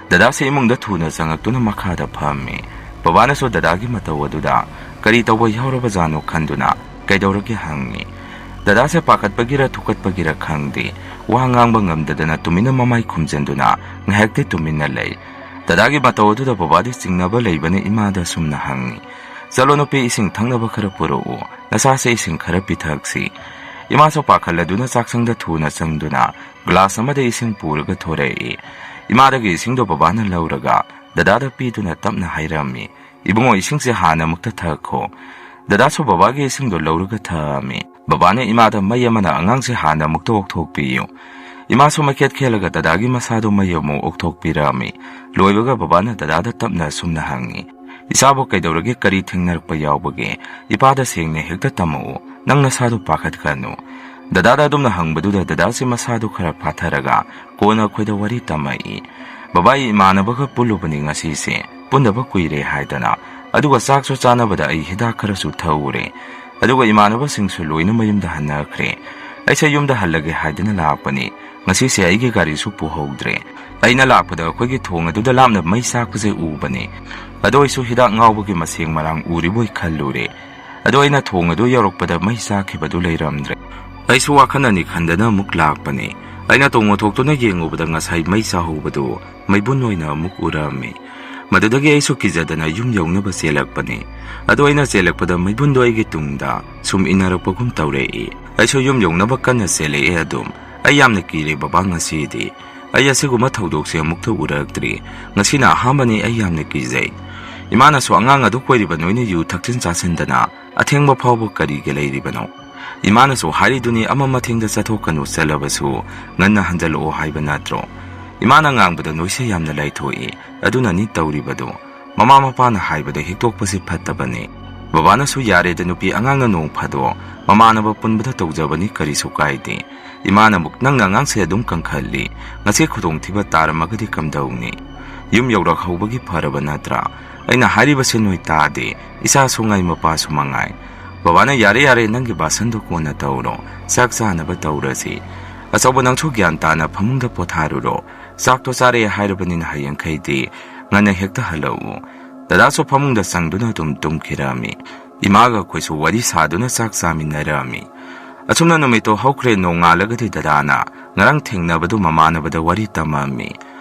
ꯗꯗꯥꯁꯦ ꯏꯃꯨꯡꯗ ꯊꯨꯅ ꯆꯪꯉꯛꯇꯨꯅ ꯃꯈꯥꯗ ꯐꯝꯃꯤ꯫ ꯕꯕꯥꯅꯁꯨ ꯗꯗꯥꯒꯤ ꯃꯇꯧ ꯑꯗꯨꯗ ꯀꯔꯤ ꯇꯧꯕ ꯌꯥꯎꯔꯕꯖꯥꯠꯅꯣ ꯈꯟꯗꯨꯅ "ꯀꯩꯗꯧꯔꯒꯦ?" ꯍꯪꯉꯤ꯫ ꯗꯗꯥꯁꯦ ꯄꯥꯈꯠꯄꯒꯤꯔ ꯊꯨꯀꯠꯄꯒꯤꯔ ꯈꯪꯗꯦ, ꯋꯥ ꯉꯥꯡꯕ ꯉꯝꯗꯗꯅ ꯇꯨꯃꯤꯟꯅ ꯃꯃꯥꯏ ꯈꯨꯝꯖꯤꯟꯗꯨꯅ ꯉꯥꯏꯍꯥꯛꯇꯤ ꯇꯨꯃꯤꯟꯅ ꯂꯩ꯫ ꯗꯗꯥꯒꯤ ꯃꯇꯧ ꯑꯗꯨꯗ ꯕꯕꯥꯗꯤ ꯆꯤꯡꯅꯕ ꯂꯩꯕꯅ ꯏꯃꯥꯗ ꯁꯨꯝꯅ ꯍꯪꯉꯤ, "ꯆꯠꯂꯣ ꯅꯨꯄꯤ, ꯏꯁꯤꯡ ꯊꯛꯅꯕ ꯈꯔ ꯄꯨꯔꯛꯎ, ꯅꯆꯥꯁꯦ ꯏꯁꯤꯡ ꯈꯔ ꯄꯤꯊꯛꯁꯤ꯫" ꯏꯃꯥꯁꯨ ꯄꯥꯈꯠꯂꯗꯨꯅ ꯆꯥꯛꯁꯪꯗ ꯊꯨꯅ ꯆꯪꯗꯨꯅ ꯒ꯭ꯂꯥꯁ ꯑꯃꯗ ꯏꯁꯤꯡ ꯄꯨꯔꯒ ꯊꯣꯔꯛꯏ꯫ ꯏꯃꯥꯗꯒꯤ ꯏꯁꯤꯡꯗꯣ ꯕꯕꯥꯅ ꯂꯧꯔꯒ ꯗꯗꯥꯗ ꯄꯤꯗꯨꯅ ꯇꯞꯅ ꯍꯥꯏꯔꯝꯃꯤ, "ꯏꯕꯨꯡꯉꯣ, ꯏꯁꯤꯡꯁꯦ ꯍꯥꯟꯅ ꯑꯃꯨꯛꯇ ꯊꯛꯈꯣ꯫" ꯗꯗꯥꯁꯨ ꯕꯕꯥꯒꯤ ꯏꯁꯤꯡꯗꯣ ꯂꯧꯔꯒ ꯊꯛꯑꯝꯃꯤ꯫ ꯕꯕꯥꯅ ꯏꯃꯥꯗ, "ꯃꯩ ꯑꯃꯅ ꯑꯉꯥꯡꯁꯦ ꯍꯥꯟꯅ ꯑꯃꯨꯛꯇ ꯑꯣꯛꯊꯣꯛꯄꯤꯌꯨ꯫" ꯏꯃꯥꯁꯨ ꯃꯩꯈꯦꯠ ꯈꯦꯠꯂꯒ ꯗꯗꯥꯒꯤ ꯃꯁꯥꯗꯣ ꯃꯩ ꯑꯃꯨꯛ ꯑꯣꯛꯊꯣꯛꯄꯤꯔꯝꯃꯤ꯫ ꯂꯣꯏꯕꯒ ꯕꯕꯥꯅ ꯗꯗꯥꯗ ꯇꯞꯅ ꯑꯁꯨꯝꯅ ꯍꯪꯉꯤ, "ꯏꯆꯥꯕꯨ ꯀꯩꯗꯧꯔꯒꯦ? ꯀꯔꯤ ꯊꯦꯡꯅꯔꯛꯄ ꯌꯥꯎꯕꯒꯦ? ꯏꯄꯥꯗ ꯁꯦꯡꯅ ꯍꯦꯛꯇ ꯇꯝꯃꯛꯎ꯫ ꯅꯪ ꯅꯁꯥꯗꯣ ꯄꯥꯈꯠꯀꯅꯨ꯫" ꯗꯗꯥꯗ ꯑꯗꯨꯝꯅ ꯍꯪꯕꯗꯨꯗ ꯗꯗꯥꯁꯦ ꯃꯁꯥꯗꯣ ꯈꯔ ꯐꯥꯊꯔꯒ ꯀꯣꯟꯅ ꯑꯩꯈꯣꯏꯗ ꯋꯥꯔꯤ ꯇꯝꯃꯛꯏ꯫ "ꯕꯕꯥ, ꯑꯩ ꯏꯃꯥꯟꯅꯕꯒ ꯄꯨꯜꯂꯨꯕꯅꯤ ꯉꯁꯤꯁꯦ, ꯄꯨꯟꯗꯕ ꯀꯨꯏꯔꯦ ꯍꯥꯏꯗꯅ꯫ ꯑꯗꯨꯒ ꯆꯥꯛꯁꯨ ꯆꯥꯅꯕꯗ ꯑꯩ ꯍꯤꯗꯥꯛ ꯈꯔꯁꯨ ꯊꯛꯎꯔꯦ꯫ ꯑꯗꯨꯒ ꯏꯃꯥꯟꯅꯕꯁꯤꯡꯁꯨ ꯂꯣꯏꯅ ꯃꯌꯨꯝꯗ ꯍꯟꯅꯈ꯭ꯔꯦ꯫ ꯑꯩꯁꯦ ꯌꯨꯝꯗ ꯍꯜꯂꯒꯦ ꯍꯥꯏꯗꯅ ꯂꯥꯛꯄꯅꯤ꯫ ꯉꯁꯤꯁꯦ ꯑꯩꯒꯤ ꯒꯥꯔꯤꯁꯨ ꯄꯨꯍꯧꯗ꯭ꯔꯦ꯫ ꯑꯩꯅ ꯂꯥꯛꯄꯗ ꯑꯩꯈꯣꯏꯒꯤ ꯊꯣꯡ ꯑꯗꯨꯗ ꯂꯥꯞꯅ ꯃꯩ ꯆꯥꯛꯄꯁꯦ ꯎꯕꯅꯤ꯫ ꯑꯗꯣ ꯑꯩꯁꯨ ꯍꯤꯗꯥꯛ ꯉꯥꯎꯕꯒꯤ ꯃꯁꯦꯡ ꯃꯔꯥꯡ ꯎꯔꯤꯕꯣꯏ ꯈꯜꯂꯨꯔꯦ꯫ ꯑꯗꯣ ꯑꯩꯅ ꯊꯣꯡ ꯑꯗꯨ ꯌꯧꯔꯛꯄꯗ ꯃꯩ ꯆꯥꯛꯈꯤꯕꯗꯨ ꯂꯩꯔꯝꯗ꯭ꯔꯦ꯫ ꯑꯩꯁꯨ ꯋꯥꯈꯜ ꯑꯅꯤ ꯈꯟꯗꯅ ꯑꯃꯨꯛ ꯂꯥꯛꯄꯅꯤ꯫ ꯑꯩꯅ ꯇꯣꯡ ꯑꯣꯟꯊꯣꯛꯇꯨꯅ ꯌꯦꯡꯉꯨꯕꯗ ꯉꯁꯥꯏ ꯃꯩ ꯆꯥꯍꯧꯕꯗꯨ ꯃꯩꯕꯨꯟ ꯑꯣꯏꯅ ꯑꯃꯨꯛ ꯎꯔꯝꯃꯤ꯫ ꯃꯗꯨꯗꯒꯤ ꯑꯩꯁꯨ ꯀꯤꯖꯗꯅ ꯌꯨꯝ ꯌꯧꯅꯕ ꯆꯦꯜꯂꯛꯄꯅꯤ꯫ ꯑꯗꯣ ꯑꯩꯅ ꯆꯦꯜꯂꯛꯄꯗ ꯃꯩꯕꯨꯟꯗꯣ ꯑꯩꯒꯤ ꯇꯨꯡꯗ ꯁꯨꯝ ꯏꯟꯅꯔꯛꯄꯒꯨꯝ ꯇꯧꯔꯛꯏ꯫ ꯑꯩꯁꯨ ꯌꯨꯝ ꯌꯧꯅꯕ ꯀꯟꯅ ꯆꯦꯜꯂꯛꯑꯦ ꯑꯗꯨꯝ꯫ "ꯑꯩ ꯌꯥꯝꯅ ꯀꯤꯔꯦ ꯕꯕꯥ ꯉꯁꯤꯗꯤ꯫ ꯑꯩ ꯑꯁꯤꯒꯨꯝꯕ ꯊꯧꯗꯣꯛꯁꯦ ꯑꯃꯨꯛꯇ ꯎꯔꯛꯇ꯭ꯔꯤ꯫ ꯉꯁꯤꯅ ꯑꯍꯥꯟꯕꯅꯤ, ꯑꯩ ꯌꯥꯝꯅ ꯀꯤꯖꯩ꯫" ꯏꯃꯥꯅꯁꯨ, "ꯑꯉꯥꯡ ꯑꯗꯨ ꯀꯣꯏꯔꯤꯕ ꯅꯣꯏꯅ ꯌꯨ ꯊꯛꯆꯤꯟ ꯆꯥꯁꯤꯟꯗꯅ ꯑꯊꯦꯡꯕ ꯐꯥꯎꯕ ꯀꯔꯤꯒꯤ ꯂꯩꯔꯤꯕꯅꯣ? ꯏꯃꯥꯅꯁꯨ ꯍꯥꯏꯔꯤꯗꯨꯅꯤ, ꯑꯃ ꯃꯊꯦꯡꯗ ꯆꯠꯊꯣꯛꯀꯅꯨ, ꯆꯠꯂꯕꯁꯨ ꯉꯟꯅ ꯍꯟꯖꯜꯂꯛꯑꯣ ꯍꯥꯏꯕ ꯅꯠꯇ꯭ꯔꯣ? ꯏꯃꯥꯅ ꯉꯥꯡꯕꯗ ꯅꯣꯏꯁꯦ ꯌꯥꯝꯅ ꯂꯩꯊꯣꯛꯏ, ꯑꯗꯨꯅꯅꯤ ꯇꯧꯔꯤꯕꯗꯨ꯫ ꯃꯃꯥ ꯃꯄꯥꯅ ꯍꯥꯏꯕꯗ ꯍꯤꯛꯇꯣꯛꯄꯁꯤ ꯐꯠꯇꯕꯅꯤ꯫ ꯕꯕꯥꯅꯁꯨ ꯌꯥꯔꯦꯗ, ꯅꯨꯄꯤ ꯑꯉꯥꯡꯅ ꯅꯣꯡ ꯐꯥꯗꯣꯛ ꯃꯃꯥꯟꯅꯕ ꯄꯨꯟꯕꯗ ꯇꯧꯖꯕꯅꯤ, ꯀꯔꯤꯁꯨ ꯀꯥꯏꯗꯦ꯫ ꯏꯃꯥꯅ ꯑꯃꯨꯛ ꯅꯪꯅ ꯑꯉꯥꯡꯁꯦ ꯑꯗꯨꯝ ꯀꯟꯈꯠꯂꯤ, ꯉꯁꯤ ꯈꯨꯗꯣꯡꯊꯤꯕ ꯇꯥꯔꯝꯃꯒꯗꯤ ꯀꯝꯗꯧꯅꯤ? ꯌꯨꯝ ꯌꯧꯔꯛꯍꯧꯕꯒꯤ ꯐꯔꯕ ꯅꯠꯇ꯭ꯔꯥ? ꯑꯩꯅ ꯍꯥꯏꯔꯤꯕꯁꯦ ꯅꯣꯏ ꯇꯥꯗꯦ, ꯏꯆꯥꯁꯨ ꯉꯥꯏ ꯃꯄꯥꯁꯨ ꯃꯉꯥꯏ꯫ ꯕꯕꯥꯅ ꯌꯥꯔꯦ ꯌꯥꯔꯦ, ꯅꯪꯒꯤ ꯕꯥꯁꯟꯗꯣ ꯀꯣꯟꯅ ꯇꯧꯔꯣ, ꯆꯥꯛ ꯆꯥꯅꯕ ꯇꯧꯔꯁꯤ꯫ ꯑꯆꯧꯕ ꯅꯪꯁꯨ ꯒ꯭ꯌꯥꯟ ꯇꯥꯅ ꯐꯃꯨꯡꯗ ꯄꯣꯊꯥꯔꯨꯔꯣ, ꯆꯥꯛꯇꯣ ꯆꯥꯔꯦ ꯍꯥꯏꯔꯕꯅꯤꯅ ꯍꯌꯦꯡꯈꯩꯗꯤ ꯉꯟꯅ ꯍꯦꯛꯇ ꯍꯜꯂꯛꯎ꯫ ꯗꯗꯥꯁꯨ ꯐꯃꯨꯡꯗ ꯆꯪꯗꯨꯅ ꯑꯗꯨꯝ ꯇꯨꯝꯈꯤꯔꯝꯃꯤ꯫ ꯏꯃꯥꯒ ꯑꯩꯈꯣꯏꯁꯨ ꯋꯥꯔꯤ ꯁꯥꯗꯨꯅ ꯆꯥꯛ ꯆꯥꯃꯤꯟꯅꯔꯝꯃꯤ꯫ ꯑꯁꯨꯝꯅ ꯅꯨꯃꯤꯠꯇꯣ ꯍꯧꯈ꯭ꯔꯦ, ꯅꯣꯡꯉꯥꯜꯂꯒꯗꯤ ꯗꯗꯥꯅ ꯉꯔꯥꯡ ꯊꯦꯡꯅꯕꯗꯨ ꯃꯃꯥꯟꯅꯕꯗ ꯋꯥꯔꯤ ꯇꯝꯃꯝꯃꯤ꯫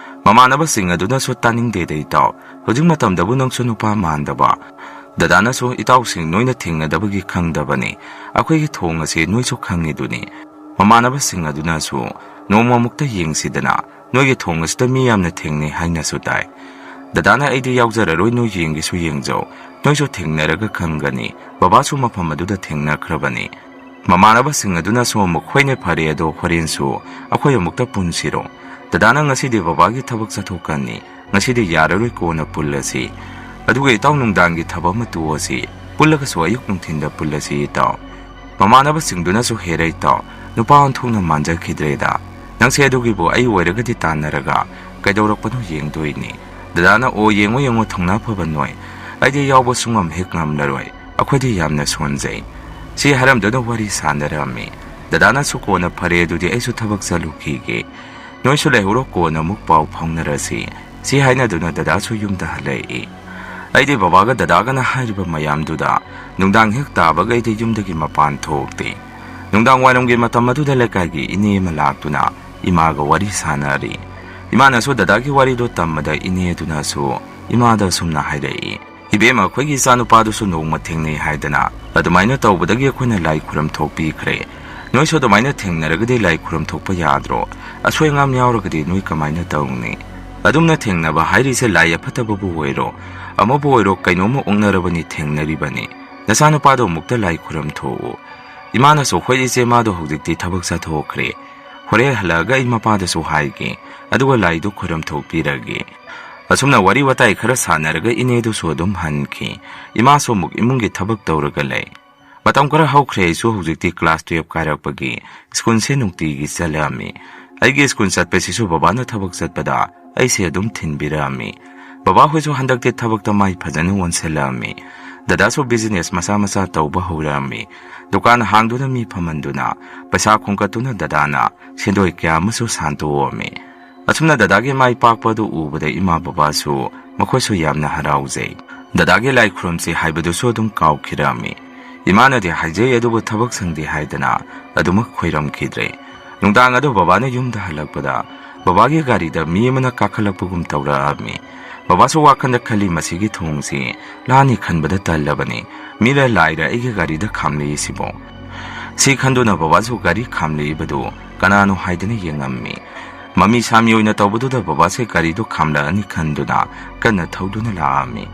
ꯃꯃꯥꯟꯅꯕꯁꯤꯡ ꯑꯗꯨꯅꯁꯨ ꯇꯥꯅꯤꯡꯗꯦꯗ ꯏꯇꯥꯎ, ꯍꯧꯖꯤꯛ ꯃꯇꯝꯗꯕꯨ ꯅꯪꯁꯨ ꯅꯨꯄꯥ ꯃꯥꯟꯗꯕ꯫ ꯗꯗꯥꯅꯁꯨ ꯏꯇꯥꯎꯁꯤꯡ ꯅꯣꯏꯅ ꯊꯦꯡꯅꯗꯕꯒꯤ ꯈꯪꯗꯕꯅꯤ, ꯑꯩꯈꯣꯏꯒꯤ ꯊꯣꯡ ꯑꯁꯤ ꯅꯣꯏꯁꯨ ꯈꯪꯉꯤꯗꯨꯅꯤ꯫ ꯃꯃꯥꯟꯅꯕꯁꯤꯡ ꯑꯗꯨꯅꯁꯨ ꯅꯣꯡꯃꯃꯨꯛꯇ ꯌꯦꯡꯁꯤꯗꯅ, ꯅꯣꯏꯒꯤ ꯊꯣꯡ ꯑꯁꯤꯗ ꯃꯤ ꯌꯥꯝꯅ ꯊꯦꯡꯅꯩ ꯍꯥꯏꯅꯁꯨ ꯇꯥꯏ꯫ ꯗꯗꯥꯅ ꯑꯩꯗꯤ ꯌꯥꯎꯖꯔꯔꯣꯏ, ꯅꯣꯏ ꯌꯦꯡꯒꯦꯁꯨ ꯌꯦꯡꯖꯧ, ꯅꯣꯏꯁꯨ ꯊꯦꯡꯅꯔꯒ ꯈꯪꯒꯅꯤ, ꯕꯕꯥꯁꯨ ꯃꯐꯝ ꯑꯗꯨꯗ ꯊꯦꯡꯅꯈ꯭ꯔꯕꯅꯤ꯫ ꯃꯃꯥꯟꯅꯕꯁꯤꯡ ꯑꯗꯨꯅꯁꯨ ꯑꯃꯨꯛ ꯍꯣꯏꯅꯦ ꯐꯔꯦ, ꯑꯗꯣ ꯍꯣꯔꯦꯟꯁꯨ ꯑꯩꯈꯣꯏ ꯑꯃꯨꯛꯇ ꯄꯨꯟꯁꯤꯔꯣ? ꯗꯗꯥꯅ ꯉꯁꯤꯗꯤ ꯕꯕꯥꯒꯤ ꯊꯕꯛ ꯆꯠꯊꯣꯛꯀꯅꯤ, ꯉꯁꯤꯗꯤ ꯌꯥꯔꯔꯣꯏ, ꯀꯣꯟꯅ ꯄꯨꯜꯂꯁꯤ꯫ ꯑꯗꯨꯒ ꯏꯇꯥꯎ ꯅꯨꯡꯗꯥꯡꯒꯤ ꯊꯕꯛ ꯑꯃ ꯇꯣꯛꯑꯁꯤ, ꯄꯨꯜꯂꯒꯁꯨ ꯑꯌꯨꯛ ꯅꯨꯡꯊꯤꯟꯗ ꯄꯨꯜꯂꯁꯤ ꯏꯇꯥꯎ꯫ ꯃꯃꯥꯟꯅꯕꯁꯤꯡꯗꯨꯅꯁꯨ ꯍꯦꯔꯩ ꯇꯥꯎ, ꯅꯨꯄꯥ ꯑꯣꯟꯊꯣꯛꯅ ꯃꯥꯟꯖꯈꯤꯗ꯭ꯔꯦꯗ꯫ ꯅꯪꯁꯦ ꯑꯗꯨꯒꯤꯕꯨ ꯑꯩ ꯑꯣꯏꯔꯒꯗꯤ ꯇꯥꯟꯅꯔꯒ ꯀꯩꯗꯧꯔꯛꯄꯅꯣ ꯌꯦꯡꯗꯣꯏꯅꯤ꯫ ꯗꯗꯥꯅ ꯑꯣ ꯌꯦꯡꯉꯣ ꯌꯦꯡꯉꯣ ꯊꯧꯅꯥ ꯐꯕ ꯅꯣꯏ꯫ ꯑꯩꯗꯤ ꯌꯥꯎꯕ ꯁꯨꯡꯉꯝ ꯍꯦꯛ ꯉꯝꯂꯔꯣꯏ꯫ ꯑꯩꯈꯣꯏꯗꯤ ꯌꯥꯝꯅ ꯁꯣꯟꯖꯩ꯫ ꯁꯤ ꯍꯥꯏꯔꯝꯗꯨꯅ ꯋꯥꯔꯤ ꯁꯥꯟꯅꯔꯝꯃꯤ꯫ ꯗꯗꯥꯅꯁꯨ ꯀꯣꯟꯅ ꯐꯔꯦ ꯑꯗꯨꯗꯤ ꯑꯩꯁꯨ ꯊꯕꯛ ꯆꯠꯂꯨꯈꯤꯒꯦ꯫ ꯅꯣꯏꯁꯨ ꯂꯩꯍꯧꯔꯣ ꯀꯣꯟꯅ ꯑꯃꯨꯛ ꯄꯥꯎ ꯐꯥꯎꯅꯔꯁꯤ꯫ ꯁꯤ ꯍꯥꯏꯅꯗꯨꯅ ꯗꯗꯥꯁꯨ ꯌꯨꯝꯗ ꯍꯜꯂꯛꯏ꯫ ꯑꯩꯗꯤ ꯕꯕꯥꯒ ꯗꯗꯥꯒꯅ ꯍꯥꯏꯔꯤꯕ ꯃꯌꯥꯝꯗꯨꯗ ꯅꯨꯡꯗꯥꯡ ꯍꯦꯛ ꯇꯥꯕꯒ ꯑꯩꯗꯤ ꯌꯨꯝꯗꯒꯤ ꯃꯄꯥꯟ ꯊꯣꯛꯇꯦ꯫ ꯅꯨꯡꯗꯥꯡ ꯋꯥꯏꯔꯝꯒꯤ ꯃꯇꯝ ꯑꯗꯨꯗ ꯂꯩꯀꯥꯏꯒꯤ ꯏꯅꯦ ꯑꯃ ꯂꯥꯛꯇꯨꯅ ꯏꯃꯥꯒ ꯋꯥꯔꯤ ꯁꯥꯟꯅꯔꯤ꯫ ꯏꯃꯥꯅꯁꯨ ꯗꯗꯥꯒꯤ ꯋꯥꯔꯤꯗꯣ ꯇꯝꯕꯗ ꯏꯅꯦ ꯑꯗꯨꯅꯁꯨ ꯏꯃꯥꯗ ꯑꯁꯨꯝꯅ ꯍꯥꯏꯔꯛꯏ, "ꯏꯕꯦꯝꯃ, ꯑꯩꯈꯣꯏꯒꯤ ꯏꯆꯥꯅꯨꯄꯥꯗꯨꯁꯨ ꯅꯣꯡꯃ ꯊꯦꯡꯅꯩ ꯍꯥꯏꯗꯅ ꯑꯗꯨꯃꯥꯏꯅ ꯇꯧꯕꯗꯒꯤ ꯑꯩꯈꯣꯏꯅ ꯂꯥꯏ ꯈꯨꯔꯝ ꯊꯣꯛꯄꯤꯈ꯭ꯔꯦ꯫ ꯅꯣꯏꯁꯨ ꯑꯗꯨꯃꯥꯏꯅ ꯊꯦꯡꯅꯔꯒꯗꯤ ꯂꯥꯏ ꯈꯨꯔꯝ ꯊꯣꯛꯄ ꯌꯥꯗ꯭ꯔꯣ? ꯑꯁꯣꯏ ꯑꯉꯥꯝ ꯌꯥꯎꯔꯒꯗꯤ ꯅꯣꯏ ꯀꯃꯥꯏꯅ ꯇꯧꯅꯤ? ꯑꯗꯨꯝꯅ ꯊꯦꯡꯅꯕ ꯍꯥꯏꯔꯤꯁꯦ ꯂꯥꯏ ꯑꯐꯠꯇꯕꯕꯨ ꯑꯣꯏꯔꯣ, ꯑꯃꯕꯨ ꯑꯣꯏꯔꯣ, ꯀꯩꯅꯣꯝꯃ ꯑꯣꯛꯅꯔꯕꯅꯤ ꯊꯦꯡꯅꯔꯤꯕꯅꯤ꯫ ꯅꯆꯥꯅꯨꯄꯥꯗꯣ ꯑꯃꯨꯛꯇ ꯂꯥꯏ ꯈꯨꯔꯝ ꯊꯣꯛꯎ"꯫ ꯏꯃꯥꯅꯁꯨ, "ꯍꯣꯏ ꯏꯆꯦ, ꯃꯥꯗꯣ ꯍꯧꯖꯤꯛꯇꯤ ꯊꯕꯛ ꯆꯠꯊꯣꯛꯈ꯭ꯔꯦ꯫ ꯍꯣꯔꯦꯟ ꯍꯜꯂꯛꯑꯒ ꯑꯩ ꯃꯄꯥꯗꯁꯨ ꯍꯥꯏꯒꯦ, ꯑꯗꯨꯒ ꯂꯥꯏꯗꯨ ꯈꯣꯏꯔꯝ ꯊꯣꯛꯄꯤꯔꯒꯦ"꯫ ꯑꯁꯨꯝꯅ ꯋꯥꯔꯤ ꯋꯥꯇꯥꯏ ꯈꯔ ꯁꯥꯟꯅꯔꯒ ꯏꯅꯦꯗꯨꯁꯨ ꯑꯗꯨꯝ ꯍꯟꯈꯤ꯫ ꯏꯃꯥꯁꯨ ꯑꯃꯨꯛ ꯏꯃꯨꯡꯒꯤ ꯊꯕꯛ ꯇꯧꯔꯒ ꯂꯩ꯫ ꯃꯇꯝ ꯈꯔ ꯍꯧꯈ꯭ꯔꯦ, ꯑꯩꯁꯨ ꯍꯧꯖꯤꯛꯇꯤ class twelve ꯀꯥꯔꯛꯄꯒꯤ ꯁ꯭ꯀꯨꯜꯁꯦ ꯅꯨꯡꯇꯤꯒꯤ ꯆꯠꯂꯛꯑꯝꯃꯤ꯫ ꯑꯩꯒꯤ ꯁ꯭ꯀꯨꯜ ꯆꯠꯄꯁꯤꯁꯨ ꯕꯕꯥꯅ ꯊꯕꯛ ꯆꯠꯄꯗ ꯑꯩꯁꯦ ꯑꯗꯨꯝ ꯊꯤꯟꯕꯤꯔꯛꯑꯝꯃꯤ꯫ ꯕꯕꯥꯍꯣꯏꯁꯨ ꯍꯟꯗꯛꯇꯤ ꯊꯕꯛꯇ ꯃꯥꯏ ꯐꯖꯅ ꯑꯣꯟꯁꯤꯜꯂꯛꯑꯝꯃꯤ꯫ ꯗꯗꯥꯁꯨ business ꯃꯆꯥ ꯃꯆꯥ ꯇꯧꯕ ꯍꯧꯔꯛꯑꯝꯃꯤ꯫ ꯗꯨꯀꯥꯟ ꯍꯥꯡꯗꯨꯅ ꯃꯤ ꯐꯝꯍꯟꯗꯨꯅ ꯄꯩꯁꯥ ꯈꯣꯝꯒꯠꯇꯨꯅ ꯗꯗꯥꯅ ꯁꯦꯟꯗꯣꯏ ꯀꯌꯥ ꯑꯃꯁꯨ ꯁꯥꯟꯗꯣꯛꯑꯝꯃꯤ꯫ ꯑꯁꯨꯝꯅ ꯗꯗꯥꯒꯤ ꯃꯥꯏ ꯄꯥꯛꯄ ꯑꯗꯨ ꯎꯕꯗ ꯏꯃꯥ ꯕꯕꯥꯁꯨ ꯃꯈꯣꯏꯁꯨ ꯌꯥꯝꯅ ꯍꯔꯥꯎꯖꯩ꯫ ꯗꯗꯥꯒꯤ ꯂꯥꯏ ꯈꯨꯔꯨꯝꯁꯤ ꯍꯥꯏꯕꯗꯨꯁꯨ ꯑꯗꯨꯝ ꯀꯥꯎꯈꯤꯔꯝꯃꯤ꯫ ꯏꯃꯥꯅꯗꯤ ꯍꯥꯏꯖꯩ ꯑꯗꯨꯕꯨ ꯊꯕꯛ ꯁꯪꯗꯦ ꯍꯥꯏꯗꯅ ꯑꯗꯨꯃꯛ ꯈꯣꯏꯔꯝꯈꯤꯗ꯭ꯔꯦ꯫ ꯅꯨꯡꯗꯥꯡ ꯑꯗꯨ ꯕꯕꯥꯅ ꯌꯨꯝꯗ ꯍꯜꯂꯛꯄꯗ ꯕꯕꯥꯒꯤ ꯒꯥꯔꯤꯗ ꯃꯤ ꯑꯃꯅ ꯀꯥꯈꯠꯂꯛꯄꯒꯨꯝ ꯇꯧꯔꯛꯑꯝꯃꯤ꯫ ꯕꯕꯥꯁꯨ ꯋꯥꯈꯜꯗ ꯈꯜꯂꯤ, "ꯃꯁꯤꯒꯤ ꯊꯣꯡꯁꯤ ꯂꯥꯅꯤ ꯈꯟꯕꯗ ꯇꯜꯂꯕꯅꯤ꯫ ꯃꯤꯔ ꯂꯥꯏꯔ ꯑꯩꯒꯤ ꯒꯥꯔꯤꯗ ꯈꯥꯝꯂꯛꯏꯁꯤꯕꯣ?" ꯁꯤ ꯈꯟꯗꯨꯅ ꯕꯕꯥꯁꯨ ꯒꯥꯔꯤ ꯈꯥꯝꯂꯛꯏꯕꯗꯨ ꯀꯅꯥꯅꯣ ꯍꯥꯏꯗꯨꯅ ꯌꯦꯡꯉꯝꯃꯤ꯫ ꯃꯃꯤ ꯁꯥꯃꯤ ꯑꯣꯏꯅ ꯇꯧꯕꯗꯨꯗ ꯕꯕꯥꯁꯦ ꯒꯥꯔꯤꯗꯨ ꯈꯥꯝꯂꯛꯑꯅꯤ ꯈꯟꯗꯨꯅ ꯀꯟꯅ ꯊꯧꯗꯨꯅ ꯂꯥꯛꯑꯝꯃꯤ꯫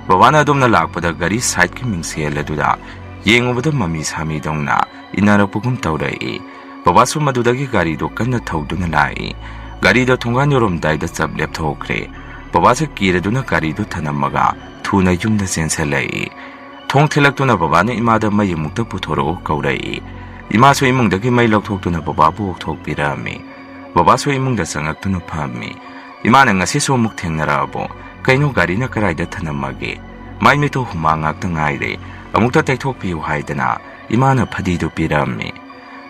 ꯕꯕꯥꯅ ꯑꯗꯨꯝꯅ ꯂꯥꯛꯄꯗ ꯒꯥꯔꯤ sideꯀꯤ ꯃꯤꯡꯁꯦꯜ ꯑꯗꯨꯗ ꯌꯦꯡꯉꯨꯕꯗ ꯃꯃꯤ ꯁꯥꯃꯤꯗꯧꯅ ꯏꯟꯅꯔꯛꯄꯒꯨꯝ ꯇꯧꯔꯛꯏ꯫ ꯕꯕꯥꯁꯨ ꯃꯗꯨꯗꯒꯤ ꯒꯥꯔꯤꯗꯨ ꯀꯟꯅ ꯊꯧꯗꯨꯅ ꯂꯥꯛꯏ꯫ ꯒꯥꯔꯤꯗꯣ ꯊꯣꯡꯒꯥꯟ ꯌꯧꯔꯝꯗꯥꯏꯗ ꯆꯞ ꯂꯦꯞꯊꯣꯛꯈ꯭ꯔꯦ꯫ ꯕꯕꯥꯁꯦ ꯀꯤꯔꯗꯨꯅ ꯒꯥꯔꯤꯗꯨ ꯊꯅꯝꯃꯒ ꯊꯨꯅ ꯌꯨꯝꯗ ꯆꯦꯟꯁꯤꯜꯂꯛꯏ꯫ ꯊꯣꯡ ꯊꯤꯜꯂꯛꯇꯨꯅ ꯕꯕꯥꯅ ꯏꯃꯥꯗ "ꯃꯩ ꯑꯃꯨꯛꯇ ꯄꯨꯊꯣꯔꯛꯑꯣ" ꯀꯧꯔꯛꯏ꯫ ꯏꯃꯥꯁꯨ ꯏꯃꯨꯡꯗꯒꯤ ꯃꯩ ꯂꯧꯊꯣꯛꯇꯨꯅ ꯕꯕꯥꯕꯨ ꯑꯣꯛꯊꯣꯛꯄꯤꯔꯛꯑꯝꯃꯤ꯫ ꯕꯕꯥꯁꯨ ꯏꯃꯨꯡꯗ ꯆꯪꯉꯛꯇꯨꯅ ꯐꯝꯃꯤ꯫ ꯏꯃꯥꯅ, "ꯉꯁꯤꯁꯨ ꯑꯃꯨꯛ ꯊꯦꯡꯅꯔꯛꯑꯕꯣ? ꯀꯩꯅꯣ, ꯒꯥꯔꯤꯅ ꯀꯗꯥꯏꯗ ꯊꯅꯝꯃꯒꯦ? ꯃꯥꯏ ꯃꯤꯠꯇꯣ ꯍꯨꯃꯥꯡ ꯉꯥꯛꯇ ꯉꯥꯏꯔꯦ꯫ ꯑꯃꯨꯛꯇ ꯇꯩꯊꯣꯛꯄꯤꯌꯨ" ꯍꯥꯏꯗꯅ ꯏꯃꯥꯅ ꯐꯗꯤꯗꯨ ꯄꯤꯔꯛꯑꯝꯃꯤ꯫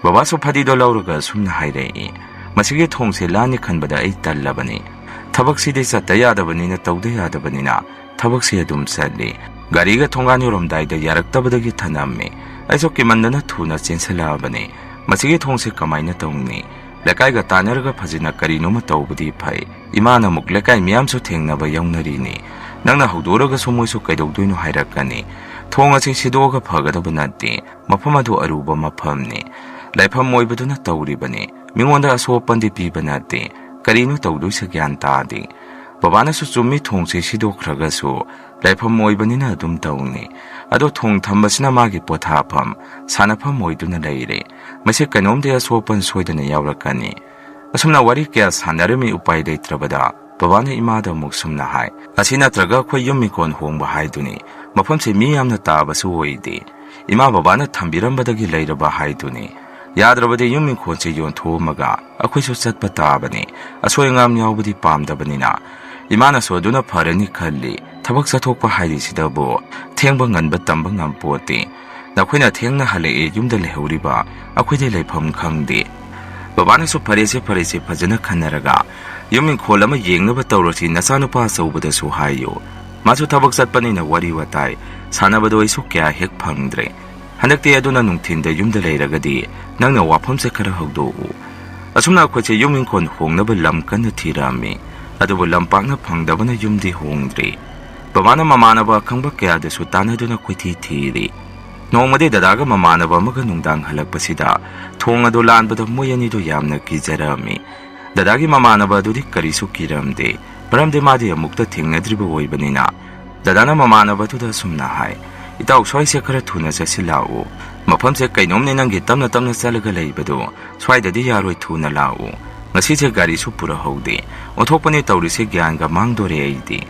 ꯕꯕꯥꯁꯨ ꯐꯗꯤꯗꯣ ꯂꯧꯔꯒ ꯑꯁꯨꯝꯅ ꯍꯥꯏꯔꯛꯏ, "ꯃꯁꯤꯒꯤ ꯊꯣꯡꯁꯦ ꯂꯥꯅꯤ ꯈꯟꯕꯗ ꯑꯩ ꯇꯜꯂꯕꯅꯤ꯫ ꯊꯕꯛꯁꯤꯗꯤ ꯆꯠꯇ ꯌꯥꯗꯕꯅꯤꯅ, ꯇꯧꯗ ꯌꯥꯗꯕꯅꯤꯅ ꯊꯕꯛꯁꯤ ꯑꯗꯨꯝ ꯆꯠꯂꯤ꯫ ꯒꯥꯔꯤꯒ ꯊꯣꯡꯒꯥꯟ ꯌꯧꯔꯝꯗꯥꯏꯗ ꯌꯥꯔꯛꯇꯕꯗꯒꯤ ꯊꯅꯝꯃꯤ꯫ ꯑꯩꯁꯨ ꯀꯤꯃꯟꯗꯅ ꯊꯨꯅ ꯆꯦꯟꯁꯤꯜꯂꯛꯑꯕꯅꯤ꯫ ꯃꯁꯤꯒꯤ ꯊꯣꯡꯁꯦ ꯀꯃꯥꯏꯅ ꯇꯧꯅꯤ? ꯂꯩꯀꯥꯏꯒ ꯇꯥꯟꯅꯔꯒ ꯐꯖꯅ ꯀꯔꯤꯅꯣꯃ ꯇꯧꯕꯗꯤ ꯐꯩ꯫ ꯏꯃꯥꯅ ꯑꯃꯨꯛ ꯂꯩꯀꯥꯏ ꯃꯤꯌꯥꯝꯁꯨ ꯊꯦꯡꯅꯕ ꯌꯥꯎꯅꯔꯤꯅꯤ꯫ ꯅꯪꯅ ꯍꯧꯗꯣꯛꯎꯔꯒꯁꯨ ꯃꯣꯏꯁꯨ ꯀꯩꯗꯧꯗꯣꯏꯅꯣ ꯍꯥꯏꯔꯛꯀꯅꯤ꯫ ꯊꯣꯡ ꯑꯁꯤ ꯁꯤꯗꯣꯛꯑꯒ ꯐꯒꯗꯕ ꯅꯠꯇꯦ꯫ ꯃꯐꯝ ꯑꯗꯨ ꯑꯔꯨꯕ ꯃꯐꯝꯅꯤ꯫ ꯂꯥꯏꯐꯝ ꯑꯣꯏꯕꯗꯨꯅ ꯇꯧꯔꯤꯕꯅꯤ꯫ ꯃꯤꯉꯣꯟꯗ ꯑꯁꯣꯛ ꯑꯄꯟꯗꯤ ꯄꯤꯕ ꯅꯠꯇꯦ꯫ ꯀꯔꯤꯅꯣ ꯇꯧꯗꯣꯏꯁꯦ ꯒ꯭ꯌꯥꯟ ꯇꯥꯗꯦ"꯫ ꯕꯕꯥꯅꯁꯨ ꯆꯨꯝꯃꯤ, ꯊꯣꯡꯁꯦ ꯁꯤꯗꯣꯛꯈ꯭ꯔꯒꯁꯨ ꯂꯩꯐꯝ ꯑꯣꯏꯕꯅꯤꯅ ꯑꯗꯨꯝ ꯇꯧꯅꯤ꯫ ꯑꯗꯣ ꯊꯣꯡ ꯊꯝꯕꯁꯤꯅ ꯃꯥꯒꯤ ꯄꯣꯊꯥꯐꯝ, ꯁꯥꯟꯅꯐꯝ ꯑꯣꯏꯗꯨꯅ ꯂꯩꯔꯦ꯫ ꯃꯁꯤ ꯀꯩꯅꯣꯝꯗꯤ ꯑꯁꯣꯛꯄꯟ ꯁꯣꯏꯗꯅ ꯌꯥꯎꯔꯛꯀꯅꯤ꯫ ꯑꯁꯨꯝꯅ ꯋꯥꯔꯤ ꯀꯌꯥ ꯁꯥꯟꯅꯔꯝꯃꯤ꯫ ꯎꯄꯥꯏ ꯂꯩꯇ꯭ꯔꯕꯗ ꯕꯕꯥꯅ ꯏꯃꯥꯗ ꯑꯃꯨꯛ ꯁꯨꯝꯅ ꯍꯥꯏ, "ꯑꯁꯤ ꯅꯠꯇ꯭ꯔꯒ ꯑꯩꯈꯣꯏ ꯌꯨꯝ ꯏꯪꯈꯣꯜ ꯍꯣꯡꯕ ꯍꯥꯏꯗꯨꯅꯤ꯫ ꯃꯐꯝꯁꯤ ꯃꯤ ꯌꯥꯝꯅ ꯇꯥꯕꯁꯨ ꯑꯣꯏꯗꯦ꯫ ꯏꯃꯥ ꯕꯕꯥꯅ ꯊꯝꯕꯤꯔꯝꯕꯗꯒꯤ ꯂꯩꯔꯕ ꯍꯥꯏꯗꯨꯅꯤ꯫ ꯌꯥꯗ꯭ꯔꯕꯗꯤ ꯌꯨꯝ ꯏꯪꯈꯣꯜꯁꯤ ꯌꯣꯟꯊꯣꯛꯑꯝꯃꯒ ꯑꯩꯈꯣꯏꯁꯨ ꯆꯠꯄ ꯇꯥꯕꯅꯤ꯫ ꯑꯁꯣꯏ ꯑꯉꯥꯝ ꯌꯥꯎꯕꯗꯤ ꯄꯥꯝꯗꯕꯅꯤꯅ ꯏꯃꯥꯅꯁꯨ ꯑꯗꯨꯅ ꯐꯔꯅꯤ ꯈꯜꯂꯤ꯫ ꯊꯕꯛ ꯆꯠꯊꯣꯛꯄ ꯍꯥꯏꯔꯤꯁꯤꯗꯕꯨ ꯊꯦꯡꯕ ꯉꯟꯕ ꯇꯝꯕ ꯉꯝꯄꯣꯠꯇꯦ꯫ ꯅꯈꯣꯏꯅ ꯊꯦꯡꯅ ꯍꯜꯂꯛꯑꯦ, ꯌꯨꯝꯗ ꯂꯩꯍꯧꯔꯤꯕ ꯑꯩꯈꯣꯏꯗꯤ ꯂꯩꯐꯝ ꯈꯪꯗꯦ꯫ ꯕꯕꯥꯅꯁꯨ ꯐꯔꯦꯁꯦ, ꯐꯔꯦꯁꯦ, ꯐꯖꯅ ꯈꯟꯅꯔꯒ ꯌꯨꯝ ꯏꯪꯈꯣꯜ ꯑꯃ ꯌꯦꯡꯅꯕ ꯇꯧꯔꯁꯤ, ꯅꯆꯥꯅꯨꯄꯥ ꯑꯆꯧꯕꯗꯁꯨ ꯍꯥꯏꯌꯨ꯫ ꯃꯥꯁꯨ ꯊꯕꯛ ꯆꯠꯄꯅꯤꯅ ꯋꯥꯔꯤ ꯋꯥꯇꯥꯏ ꯁꯥꯟꯅꯕꯗꯣ ꯑꯩꯁꯨ ꯀꯌꯥ ꯍꯦꯛ ꯐꯪꯗ꯭ꯔꯦ꯫ ꯍꯟꯗꯛꯇꯤ ꯑꯗꯨꯅ ꯅꯨꯡꯊꯤꯟꯗ ꯌꯨꯝꯗ ꯂꯩꯔꯒꯗꯤ ꯅꯪꯅ ꯋꯥꯐꯝꯁꯦ ꯈꯔ ꯍꯧꯗꯣꯛꯎ꯫" ꯑꯁꯨꯝꯅ ꯑꯩꯈꯣꯏꯁꯦ ꯌꯨꯝ ꯏꯪꯈꯣꯜ ꯍꯣꯡꯅꯕ ꯂꯝ ꯀꯟꯅ ꯊꯤꯔꯛꯑꯝꯃꯤ꯫ ꯑꯗꯨꯕꯨ ꯂꯝ ꯄꯥꯛꯅ ꯐꯪꯗꯕꯅ ꯌꯨꯝꯗꯤ ꯍꯣꯡꯗ꯭ꯔꯤ꯫ ꯕꯕꯥꯅ ꯃꯃꯥꯟꯅꯕ ꯑꯈꯪꯕ ꯀꯌꯥꯗꯁꯨ ꯇꯥꯟꯅꯗꯨꯅ ꯀꯣꯏꯊꯤ ꯊꯤꯔꯤ꯫ ꯅꯣꯡꯃꯗꯤ ꯗꯗꯥꯒ ꯃꯃꯥꯟꯅꯕ ꯑꯃꯒ ꯅꯨꯡꯗꯥꯡ ꯍꯜꯂꯛꯄꯁꯤꯗ ꯊꯣꯡ ꯑꯗꯨ ꯂꯥꯟꯕꯗ ꯃꯣꯏ ꯑꯅꯤꯗꯨ ꯌꯥꯝꯅ ꯀꯤꯖꯔꯝꯃꯤ꯫ ꯗꯗꯥꯒꯤ ꯃꯃꯥꯟꯅꯕ ꯑꯗꯨꯗꯤ ꯀꯔꯤꯁꯨ ꯀꯤꯔꯝꯗꯦ, ꯃꯔꯝꯗꯤ ꯃꯥꯗꯤ ꯑꯃꯨꯛꯇ ꯊꯦꯡꯅꯗ꯭ꯔꯤꯕ ꯑꯣꯏꯕꯅꯤꯅ꯫ ꯗꯗꯥꯅ ꯃꯃꯥꯟꯅꯕꯗꯨꯗ ꯑꯁꯨꯝꯅ ꯍꯥꯏ, "ꯏꯇꯥꯎ, ꯁ꯭ꯋꯥꯏꯁꯦ ꯈꯔ ꯊꯨꯅ ꯆꯠꯁꯤꯜꯂꯛꯎ꯫ ꯃꯐꯝꯁꯦ ꯀꯩꯅꯣꯝꯅꯤ, ꯅꯪꯒꯤ ꯇꯞꯅ ꯇꯞꯅ ꯆꯠꯂꯒ ꯂꯩꯕꯗꯨ ꯁ꯭ꯋꯥꯏꯗꯗꯤ ꯌꯥꯔꯣꯏ, ꯊꯨꯅ ꯂꯥꯛꯎ꯫ ꯉꯁꯤꯁꯦ ꯒꯥꯔꯤꯁꯨ ꯄꯨꯔꯛꯍꯧꯗꯦ꯫ ꯑꯣꯟꯊꯣꯛꯄꯅꯤ ꯇꯧꯔꯤꯁꯦ, ꯒ꯭ꯌꯥꯟꯒ ꯃꯥꯡꯗꯣꯔꯦ ꯑꯩꯗꯤ꯫"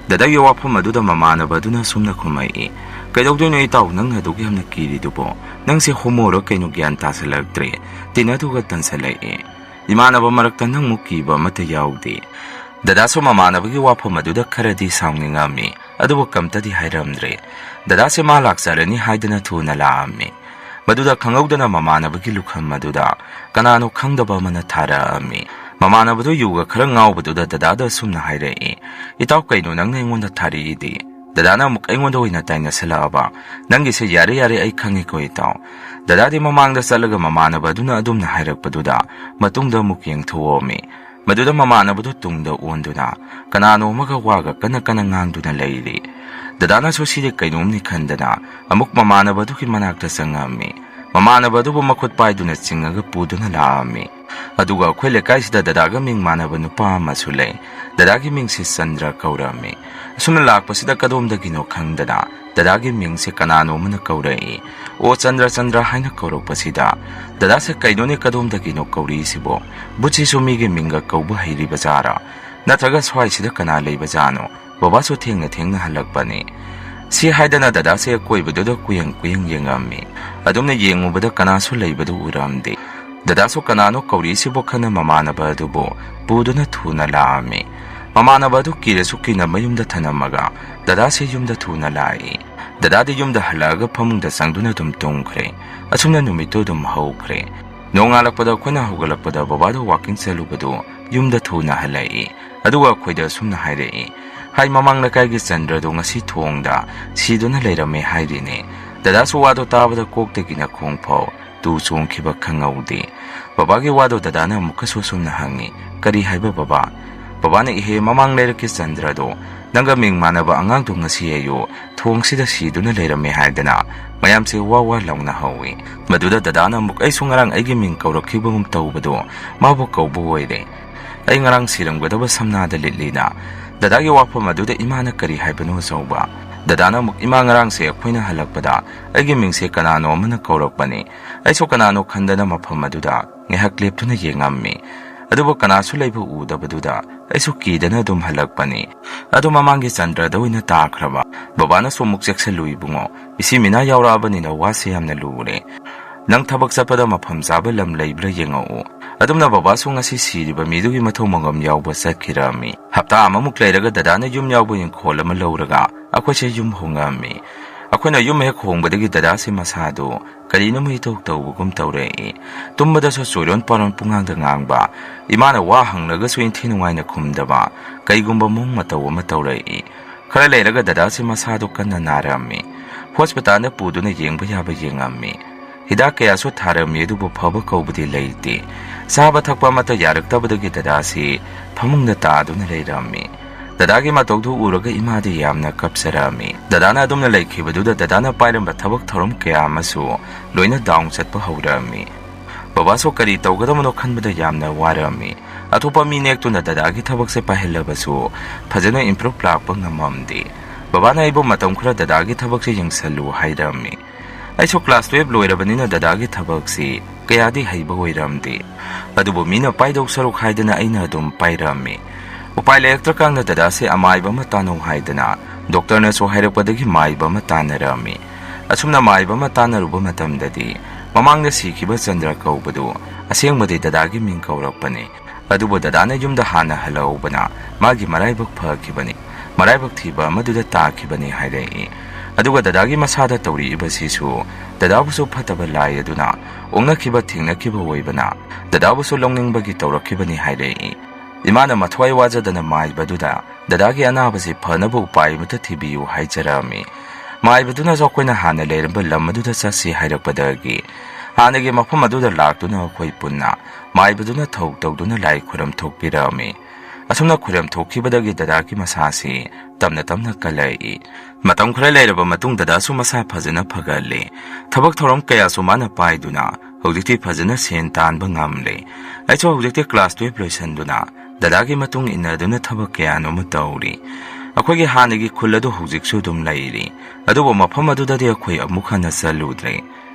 ꯗꯗꯥꯒꯤ ꯋꯥꯐꯝ ꯑꯗꯨꯗ ꯃꯃꯥꯟꯅꯕ ꯑꯗꯨꯅ ꯑꯁꯨꯝꯅ ꯈꯨꯝꯃꯛꯏ, "ꯀꯩꯗꯧꯗꯣꯏꯅꯣ ꯏꯇꯥꯎ, ꯅꯪꯅ ꯑꯗꯨꯛ ꯌꯥꯝꯅ ꯀꯤꯔꯤꯗꯨꯕꯣ? ꯅꯪꯁꯦ ꯍꯣꯃꯣꯔꯣ ꯀꯩꯅꯣ, ꯒ꯭ꯌꯥꯟ ꯇꯥꯁꯤꯜꯂꯛꯇ꯭ꯔꯦ꯫ ꯇꯤꯟꯅꯗꯨꯒ ꯇꯟꯁꯤꯜꯂꯛꯑꯦ꯫ ꯏꯃꯥꯟꯅꯕ ꯃꯔꯛꯇ ꯅꯪꯃꯨꯛ ꯀꯤꯕ ꯑꯃꯠꯇ ꯌꯥꯎꯗꯦ꯫" ꯗꯗꯥꯁꯨ ꯃꯃꯥꯟꯅꯕꯒꯤ ꯋꯥꯐꯝ ꯑꯗꯨꯗ ꯈꯔꯗꯤ ꯁꯥꯎꯅꯤꯡꯉꯝꯃꯤ, ꯑꯗꯨꯕꯨ ꯀꯝꯇꯗꯤ ꯍꯥꯏꯔꯝꯗ꯭ꯔꯦ꯫ ꯗꯗꯥꯁꯦ ꯃꯥ ꯂꯥꯛꯆꯔꯅꯤ ꯍꯥꯏꯗꯅ ꯊꯨꯅ ꯂꯥꯛꯑꯝꯃꯤ꯫ ꯃꯗꯨꯗ ꯈꯪꯍꯧꯗꯅ ꯃꯃꯥꯟꯅꯕꯒꯤ ꯂꯨꯈꯝ ꯑꯗꯨꯗ ꯀꯅꯥꯅꯣ ꯈꯪꯗꯕ ꯑꯃꯅ ꯊꯥꯔꯛꯑꯝꯃꯤ꯫ ꯃꯃꯥꯟꯅꯕꯗꯨ ꯌꯨꯒ ꯈꯔ ꯉꯥꯎꯕꯗꯨꯗ ꯗꯗꯥꯗ ꯑꯁꯨꯝꯅ ꯍꯥꯏꯔꯛꯏ, "ꯏꯇꯥꯎ, ꯀꯩꯅꯣ ꯅꯪꯅ ꯑꯩꯉꯣꯟꯗ ꯊꯥꯔꯛꯏꯗꯤ?" ꯗꯗꯥꯅ ꯑꯃꯨꯛ ꯑꯩꯉꯣꯟꯗ ꯑꯣꯏꯅ ꯇꯥꯏꯅꯁꯜꯂꯛꯑꯕ, "ꯅꯪꯒꯤꯁꯦ ꯌꯥꯔꯦ ꯌꯥꯔꯦ, ꯑꯩ ꯈꯪꯉꯤꯀꯣ ꯏꯇꯥꯎ꯫" ꯗꯗꯥꯗꯤ ꯃꯃꯥꯡꯗ ꯆꯠꯂꯒ ꯃꯃꯥꯟꯅꯕ ꯑꯗꯨꯅ ꯑꯗꯨꯝꯅ ꯍꯥꯏꯔꯛꯄꯗꯨꯗ ꯃꯇꯨꯡꯗ ꯑꯃꯨꯛ ꯌꯦꯡꯊꯣꯛꯑꯝꯃꯤ꯫ ꯃꯗꯨꯗ ꯃꯃꯥꯟꯅꯕꯗꯨ ꯇꯨꯡꯗ ꯑꯣꯟꯗꯨꯅ ꯀꯅꯥꯅꯣ ꯑꯃꯒ ꯋꯥꯒ ꯀꯟꯅ ꯀꯟꯅ ꯉꯥꯡꯗꯨꯅ ꯂꯩꯔꯤ꯫ ꯗꯗꯥꯅꯁꯨ ꯁꯤꯗꯤ ꯀꯩꯅꯣꯝꯅꯤ ꯈꯟꯗꯅ ꯑꯃꯨꯛ ꯃꯃꯥꯟꯅꯕꯗꯨꯒꯤ ꯃꯅꯥꯛꯇ ꯆꯪꯉꯛꯑꯝꯃꯤ꯫ ꯃꯃꯥꯟꯅꯕ ꯑꯗꯨꯕꯨ ꯃꯈꯨꯠ ꯄꯥꯏꯗꯨꯅ ꯆꯤꯡꯉꯒ ꯄꯨꯗꯨꯅ ꯂꯥꯛꯑꯝꯃꯤ꯫ ꯑꯗꯨꯒ ꯑꯩꯈꯣꯏ ꯂꯩꯀꯥꯏꯁꯤꯗ ꯗꯗꯥꯒ ꯃꯤꯡ ꯃꯥꯟꯅꯕ ꯅꯨꯄꯥ ꯑꯃꯁꯨ ꯂꯩ꯫ ꯗꯗꯥꯒꯤ ꯃꯤꯡꯁꯤ ꯆꯟꯗ꯭ꯔ ꯀꯧꯔꯝꯃꯤ꯫ ꯑꯁꯨꯝꯅ ꯂꯥꯛꯄꯁꯤꯗ ꯀꯗꯣꯝꯗꯒꯤꯅꯣ ꯈꯪꯗꯅ ꯗꯗꯥꯒꯤ ꯃꯤꯡꯁꯦ ꯀꯅꯥꯅꯣ ꯑꯃꯅ ꯀꯧꯔꯛꯏ꯫ "ꯑꯣ ꯆꯟꯗ꯭ꯔ, ꯆꯟꯗ꯭ꯔ" ꯍꯥꯏꯅ ꯀꯧꯔꯛꯄꯁꯤꯗ ꯗꯗꯥꯁꯦ, "ꯀꯩꯅꯣꯅꯦ, ꯀꯗꯣꯝꯗꯒꯤꯅꯣ ꯀꯧꯔꯛꯏꯁꯤꯕꯣ? ꯕꯨꯠꯁꯤꯁꯨ ꯃꯤꯒꯤ ꯃꯤꯡꯒ ꯀꯧꯕ ꯍꯩꯔꯤꯕ ꯖꯥꯔꯥ? ꯅꯠꯇ꯭ꯔꯒ ꯁ꯭ꯋꯥꯏꯁꯤꯗ ꯀꯅꯥ ꯂꯩꯕꯖꯥꯠꯅꯣ? ꯕꯕꯥꯁꯨ ꯊꯦꯡꯅ ꯊꯦꯡꯅ ꯍꯜꯂꯛꯄꯅꯤ"꯫ ꯁꯤ ꯍꯥꯏꯗꯅ ꯗꯗꯥꯁꯦ ꯑꯀꯣꯏꯕꯗꯨꯗ ꯀꯨꯌꯦꯡ ꯀꯨꯌꯦꯡ ꯌꯦꯡꯉꯝꯃꯤ꯫ ꯑꯗꯨꯝꯅ ꯌꯦꯡꯉꯨꯕꯗ ꯀꯅꯥꯁꯨ ꯂꯩꯕꯗꯨ ꯎꯔꯝꯗꯦ꯫ ꯗꯗꯥꯁꯨ ꯀꯅꯥꯅꯣ ꯀꯧꯔꯛꯏꯁꯤꯕꯨ ꯈꯟꯅ ꯃꯃꯥꯟꯅꯕ ꯑꯗꯨꯕꯨ ꯄꯨꯗꯨꯅ ꯊꯨꯅ ꯂꯥꯛꯑꯝꯃꯤ꯫ ꯃꯃꯥꯟꯅꯕ ꯑꯗꯨ ꯀꯤꯔꯁꯨ ꯀꯤꯅ ꯃꯌꯨꯝꯗ ꯊꯅꯝꯃꯒ ꯗꯗꯥꯁꯦ ꯌꯨꯝꯗ ꯊꯨꯅ ꯂꯥꯛꯏ꯫ ꯗꯗꯥꯗꯤ ꯌꯨꯝꯗ ꯍꯜꯂꯛꯑꯒ ꯐꯃꯨꯡꯗ ꯆꯪꯗꯨꯅ ꯑꯗꯨꯝ ꯇꯨꯝꯈ꯭ꯔꯦ꯫ ꯑꯁꯨꯝꯅ ꯅꯨꯃꯤꯠꯇꯨ ꯑꯗꯨꯝ ꯍꯧꯈ꯭ꯔꯦ꯫ ꯅꯣꯡꯉꯥꯜꯂꯛꯄꯗ ꯑꯩꯈꯣꯏꯅ ꯍꯧꯒꯠꯂꯛꯄꯗ ꯕꯕꯥꯗꯣ ꯋꯥꯀꯤꯡ ꯆꯠꯂꯨꯕꯗꯨ ꯌꯨꯝꯗ ꯊꯨꯅ ꯍꯜꯂꯛꯏ꯫ ꯑꯗꯨꯒ ꯑꯩꯈꯣꯏꯗ ꯑꯁꯨꯝꯅ ꯍꯥꯏꯔꯛꯏ, "ꯍꯥꯏ, ꯃꯃꯥꯡ ꯂꯩꯀꯥꯏꯒꯤ ꯆꯟꯗ꯭ꯔꯗꯣ ꯉꯁꯤ ꯊꯣꯡꯗ ꯁꯤꯗꯨꯅ ꯂꯩꯔꯝꯃꯦ ꯍꯥꯏꯔꯤꯅꯦ"꯫ ꯗꯗꯥꯁꯨ ꯋꯥꯗꯣ ꯇꯥꯕꯗ ꯀꯣꯛꯇꯒꯤꯅ ꯈꯣꯡꯐꯥꯎ ꯇꯨ ꯆꯣꯡꯈꯤꯕ ꯈꯪꯍꯧꯗꯦ꯫ ꯕꯕꯥꯒꯤ ꯋꯥꯗꯣ ꯗꯗꯥꯅ ꯑꯃꯨꯛꯀꯁꯨ ꯑꯁꯨꯝꯅ ꯍꯪꯉꯤ, "ꯀꯔꯤ ꯍꯥꯏꯕ ꯕꯕꯥ?" ꯕꯕꯥꯅ, "ꯏꯍꯦ, ꯃꯃꯥꯡ ꯂꯩꯔꯛꯀꯤ ꯆꯟꯗ꯭ꯔꯗꯣ ꯅꯪꯒ ꯃꯤꯡ ꯃꯥꯟꯅꯕ ꯑꯉꯥꯡꯗꯣ ꯉꯁꯤ ꯑꯌꯨꯛ ꯊꯣꯡꯁꯤꯗ ꯁꯤꯗꯨꯅ ꯂꯩꯔꯝꯃꯦ ꯍꯥꯏꯗꯅ" ꯃꯌꯥꯝꯁꯦ ꯋꯥ ꯋꯥ ꯂꯥꯎꯅ ꯍꯧꯏ꯫ ꯃꯗꯨꯗ ꯗꯗꯥꯅ ꯑꯃꯨꯛ, "ꯑꯩꯁꯨ ꯉꯔꯥꯡ ꯑꯩꯒꯤ ꯃꯤꯡ ꯀꯧꯔꯛꯈꯤꯕꯒꯨꯝ ꯇꯧꯕꯗꯣ ꯃꯥꯕꯨ ꯀꯧꯕ ꯑꯣꯏꯔꯦ꯫ ꯑꯩ ꯉꯔꯥꯡ ꯁꯤꯔꯝꯒꯗꯕ ꯁꯝꯅꯥꯗ ꯂꯤꯠꯂꯤꯅ"꯫ ꯗꯗꯥꯒꯤ ꯋꯥꯐꯝ ꯑꯗꯨꯗ ꯏꯃꯥꯅ ꯀꯔꯤ ꯍꯥꯏꯕꯅꯣ ꯑꯆꯧꯕ? ꯗꯗꯥꯅ ꯑꯃꯨꯛ, "ꯏꯃꯥ, ꯉꯔꯥꯡꯁꯦ ꯑꯩꯈꯣꯏꯅ ꯍꯜꯂꯛꯄꯗ ꯑꯩꯒꯤ ꯃꯤꯡꯁꯦ ꯀꯅꯥꯅꯣ ꯑꯃꯅ ꯀꯧꯔꯛꯄꯅꯤ꯫ ꯑꯩꯁꯨ ꯀꯅꯥꯅꯣ ꯈꯟꯗꯅ ꯃꯐꯝ ꯑꯗꯨꯗ ꯉꯥꯏꯍꯥꯛ ꯂꯦꯞꯇꯨꯅ ꯌꯦꯡꯉꯝꯃꯤ꯫ ꯑꯗꯨꯕꯨ ꯀꯅꯥꯁꯨ ꯂꯩꯕ ꯎꯗꯕꯗꯨꯗ ꯑꯩꯁꯨ ꯀꯤꯗꯅ ꯑꯗꯨꯝ ꯍꯜꯂꯛꯄꯅꯤ꯫ ꯑꯗꯨ ꯃꯃꯥꯡꯒꯤ ꯆꯟꯗ꯭ꯔꯗ ꯑꯣꯏꯅ ꯇꯥꯈ꯭ꯔꯕ"꯫ ꯕꯕꯥꯅꯁꯨ ꯑꯃꯨꯛ ꯆꯦꯛꯁꯜꯂꯨ ꯏꯕꯨꯡꯉꯣ, "ꯏꯆꯤ ꯃꯤꯅꯥ ꯌꯥꯎꯔꯛꯑꯕꯅꯤꯅ ꯋꯥꯁꯦ ꯌꯥꯝꯅ ꯂꯨꯔꯦ꯫ ꯅꯪ ꯊꯕꯛ ꯆꯠꯄꯗ ꯃꯐꯝ ꯆꯥꯕ ꯂꯝ ꯂꯩꯕ꯭ꯔꯥ ꯌꯦꯡꯉꯛꯎ"꯫ ꯑꯗꯨꯝꯅ ꯕꯕꯥꯁꯨ ꯉꯁꯤ ꯁꯤꯔꯤꯕ ꯃꯤꯗꯨꯒꯤ ꯃꯊꯧ ꯃꯉꯝ ꯌꯥꯎꯕ ꯆꯠꯈꯤꯔꯝꯃꯤ꯫ ꯍꯞꯇꯥ ꯑꯃꯃꯨꯛ ꯂꯩꯔꯒ ꯗꯗꯥꯅ ꯌꯨꯝ ꯌꯥꯎꯕ ꯏꯪꯈꯣꯜ ꯑꯃ ꯂꯧꯔꯒ ꯑꯩꯈꯣꯏꯁꯦ ꯌꯨꯝ ꯍꯣꯡꯉꯛꯑꯝꯃꯤ꯫ ꯑꯩꯈꯣꯏꯅ ꯌꯨꯝ ꯍꯦꯛ ꯍꯣꯡꯕꯗꯒꯤ ꯗꯗꯥꯁꯦ ꯃꯁꯥꯗꯨ ꯀꯔꯤꯅꯣꯃ ꯏꯇꯧ ꯇꯧꯕꯒꯨꯝ ꯇꯧꯔꯛꯏ꯫ ꯇꯨꯝꯕꯗꯁꯨ ꯆꯣꯏꯔꯣꯟ ꯄꯥꯔꯣꯟ ꯄꯨꯡꯉꯥꯡꯗ ꯉꯥꯡꯕ, ꯏꯃꯥꯅ ꯋꯥ ꯍꯪꯂꯒꯁꯨ ꯏꯟꯊꯤ ꯅꯨꯡꯉꯥꯏꯅ ꯈꯨꯝꯗꯕ, ꯀꯩꯒꯨꯝꯕ ꯃꯑꯣꯡ ꯃꯇꯧ ꯑꯃ ꯇꯧꯔꯛꯏ꯫ ꯈꯔ ꯂꯩꯔꯒ ꯗꯗꯥꯁꯦ ꯃꯁꯥꯗꯨ ꯀꯟꯅ ꯅꯥꯔꯛꯑꯝꯃꯤ꯫ ꯍꯣꯁꯄꯤꯇꯥꯜꯗ ꯄꯨꯗꯨꯅ ꯌꯦꯡꯕ ꯌꯥꯕ ꯌꯦꯡꯉꯝꯃꯤ꯫ ꯍꯤꯗꯥꯛ ꯀꯌꯥꯁꯨ ꯊꯥꯔꯝꯃꯤ, ꯑꯗꯨꯕꯨ ꯐꯕ ꯀꯧꯕꯗꯤ ꯂꯩꯇꯦ꯫ ꯆꯥꯕ ꯊꯛꯄ ꯑꯃꯠꯇ ꯌꯥꯔꯛꯇꯕꯗꯒꯤ ꯗꯗꯥꯁꯤ ꯐꯃꯨꯡꯗ ꯇꯥꯗꯨꯅ ꯂꯩꯔꯝꯃꯤ꯫ ꯗꯗꯥꯒꯤ ꯃꯇꯧꯗꯨ ꯎꯔꯒ ꯏꯃꯥꯗꯤ ꯌꯥꯝꯅ ꯀꯞꯆꯔꯛꯑꯝꯃꯤ꯫ ꯗꯗꯥꯅ ꯑꯗꯨꯝꯅ ꯂꯩꯈꯤꯕꯗꯨꯗ ꯗꯗꯥꯅ ꯄꯥꯏꯔꯝꯕ ꯊꯕꯛ ꯊꯧꯔꯝ ꯀꯌꯥ ꯑꯃꯁꯨ ꯂꯣꯏꯅ ꯗꯥꯎꯟ ꯆꯠꯄ ꯍꯧꯔꯛꯑꯝꯃꯤ꯫ ꯕꯕꯥꯁꯨ ꯀꯔꯤ ꯇꯧꯒꯗꯕꯅꯣ ꯈꯟꯕꯗ ꯌꯥꯝꯅ ꯋꯥꯔꯝꯃꯤ꯫ ꯑꯇꯣꯞꯄ ꯃꯤ ꯅꯦꯛꯇꯨꯅ ꯗꯗꯥꯒꯤ ꯊꯕꯛꯁꯦ ꯄꯥꯏꯍꯜꯂꯕꯁꯨ ꯐꯖꯅ improve ꯂꯥꯛꯄ ꯉꯝꯃꯝꯗꯦ꯫ ꯕꯕꯥꯅ ꯑꯩꯕꯨ ꯃꯇꯝ ꯈꯔ ꯗꯗꯥꯒꯤ ꯊꯕꯛꯁꯦ ꯌꯦꯡꯁꯜꯂꯨ ꯍꯥꯏꯔꯝꯃꯤ꯫ ꯑꯩꯁꯨ class twelve ꯂꯣꯏꯔꯕꯅꯤꯅ ꯗꯗꯥꯒꯤ ꯊꯕꯛꯁꯤ ꯀꯌꯥꯗꯤ ꯍꯩꯕ ꯑꯣꯏꯔꯝꯗꯦ꯫ ꯑꯗꯨꯕꯨ ꯃꯤꯅ ꯄꯥꯏꯗꯧ ꯁꯔꯨꯛ ꯍꯥꯏꯗꯅ ꯑꯩꯅ ꯑꯗꯨꯝ ꯄꯥꯏꯔꯝꯃꯤ꯫ ꯎꯄꯥꯏ ꯂꯩꯔꯛꯇ꯭ꯔꯀꯥꯟꯗ ꯗꯗꯥꯁꯦ ꯑꯃꯥꯏꯕ ꯑꯃ ꯇꯥꯟꯅꯧ ꯍꯥꯏꯗꯅ ꯗꯣꯛꯇꯔꯅꯁꯨ ꯍꯥꯏꯔꯛꯄꯗꯒꯤ ꯃꯥꯏꯕ ꯑꯃ ꯇꯥꯟꯅꯔꯝꯃꯤ꯫ ꯑꯁꯨꯝꯅ ꯃꯥꯏꯕ ꯑꯃ ꯇꯥꯟꯅꯔꯨꯕ ꯃꯇꯝꯗꯗꯤ ꯃꯃꯥꯡꯗ ꯁꯤꯈꯤꯕ ꯆꯟꯗ꯭ꯔ ꯀꯧꯕꯗꯨ ꯑꯁꯦꯡꯕꯗꯤ ꯗꯗꯥꯒꯤ ꯃꯤꯡ ꯀꯧꯔꯛꯄꯅꯤ꯫ ꯑꯗꯨꯕꯨ ꯗꯗꯥꯅ ꯌꯨꯝꯗ ꯍꯥꯟꯅ ꯍꯜꯂꯛꯍꯧꯕꯅ ꯃꯥꯒꯤ ꯃꯔꯥꯏꯕꯛ ꯐꯈꯤꯕꯅꯤ, ꯃꯔꯥꯏꯕꯛ ꯊꯤꯕ ꯑꯃꯗꯨꯗ ꯇꯥꯈꯤꯕꯅꯤ ꯍꯥꯏꯔꯛꯏ꯫ ꯑꯗꯨꯒ ꯗꯗꯥꯒꯤ ꯃꯁꯥꯗ ꯇꯧꯔꯛꯏꯕꯁꯤꯁꯨ ꯗꯗꯥꯕꯨꯁꯨ ꯐꯠꯇꯕ ꯂꯥꯏ ꯑꯗꯨꯅ ꯑꯣꯛꯅꯈꯤꯕ ꯊꯦꯡꯅꯈꯤꯕ ꯑꯣꯏꯕꯅ ꯗꯗꯥꯕꯨꯁꯨ ꯂꯧꯅꯤꯡꯕꯒꯤ ꯇꯧꯔꯛꯈꯤꯕꯅꯤ ꯍꯥꯏꯔꯛꯏ꯫ ꯏꯃꯥꯅ ꯃꯊ꯭ꯋꯥꯏ ꯋꯥꯖꯗꯅ ꯃꯥꯏꯕꯗꯨꯗ ꯗꯗꯥꯒꯤ ꯑꯅꯥꯕꯁꯤ ꯐꯅꯕ ꯎꯄꯥꯏ ꯑꯃꯠꯇ ꯊꯤꯕꯤꯌꯨ ꯍꯥꯏꯖꯔꯝꯃꯤ꯫ ꯃꯥꯏꯕꯗꯨꯅꯁꯨ ꯑꯩꯈꯣꯏꯅ ꯍꯥꯟꯅ ꯂꯩꯔꯝꯕ ꯂꯝ ꯑꯗꯨꯗ ꯆꯠꯁꯤ ꯍꯥꯏꯔꯛꯄꯗꯒꯤ ꯍꯥꯟꯅꯒꯤ ꯃꯐꯝ ꯑꯗꯨꯗ ꯂꯥꯛꯇꯨꯅ ꯑꯩꯈꯣꯏ ꯄꯨꯟꯅ ꯃꯥꯏꯕꯗꯨꯅ ꯊꯧ ꯇꯧꯗꯨꯅ ꯂꯥꯏ ꯈꯨꯔꯝ ꯊꯣꯛꯄꯤꯔꯝꯃꯤ꯫ ꯑꯁꯨꯝꯅ ꯈꯨꯔꯝ ꯊꯣꯛꯈꯤꯕꯗꯒꯤ ꯗꯗꯥꯒꯤ ꯃꯁꯥꯁꯤ ꯇꯞꯅ ꯇꯞꯅ ꯀꯜꯂꯛꯏ꯫ ꯃꯇꯝ ꯈꯔ ꯂꯩꯔꯕ ꯃꯇꯨꯡ ꯗꯗꯥꯁꯨ ꯃꯁꯥ ꯐꯖꯅ ꯐꯒꯠꯂꯦ꯫ ꯊꯕꯛ ꯊꯧꯔꯝ ꯀꯌꯥꯁꯨ ꯃꯥꯅ ꯄꯥꯏꯗꯨꯅ ꯍꯧꯖꯤꯛꯇꯤ ꯐꯖꯅ ꯁꯦꯟ ꯇꯥꯟꯕ ꯉꯝꯂꯦ꯫ ꯑꯩꯁꯨ ꯍꯧꯖꯤꯛꯇꯤ class twelve ꯂꯣꯏꯁꯤꯟꯗꯨꯅ ꯗꯗꯥꯒꯤ ꯃꯇꯨꯡ ꯏꯟꯅꯗꯨꯅ ꯊꯕꯛ ꯀꯌꯥꯅꯣꯃ ꯇꯧꯔꯤ꯫ ꯑꯩꯈꯣꯏꯒꯤ ꯍꯥꯟꯅꯒꯤ ꯈꯨꯜ ꯑꯗꯨ ꯍꯧꯖꯤꯛꯁꯨ ꯑꯗꯨꯝ ꯂꯩꯔꯤ, ꯑꯗꯨꯕꯨ ꯃꯐꯝ ꯑꯗꯨꯗꯗꯤ ꯑꯩꯈꯣꯏ ꯑꯃꯨꯛ ꯍꯟꯅ ꯆꯠꯂꯨꯗ꯭ꯔꯦ꯫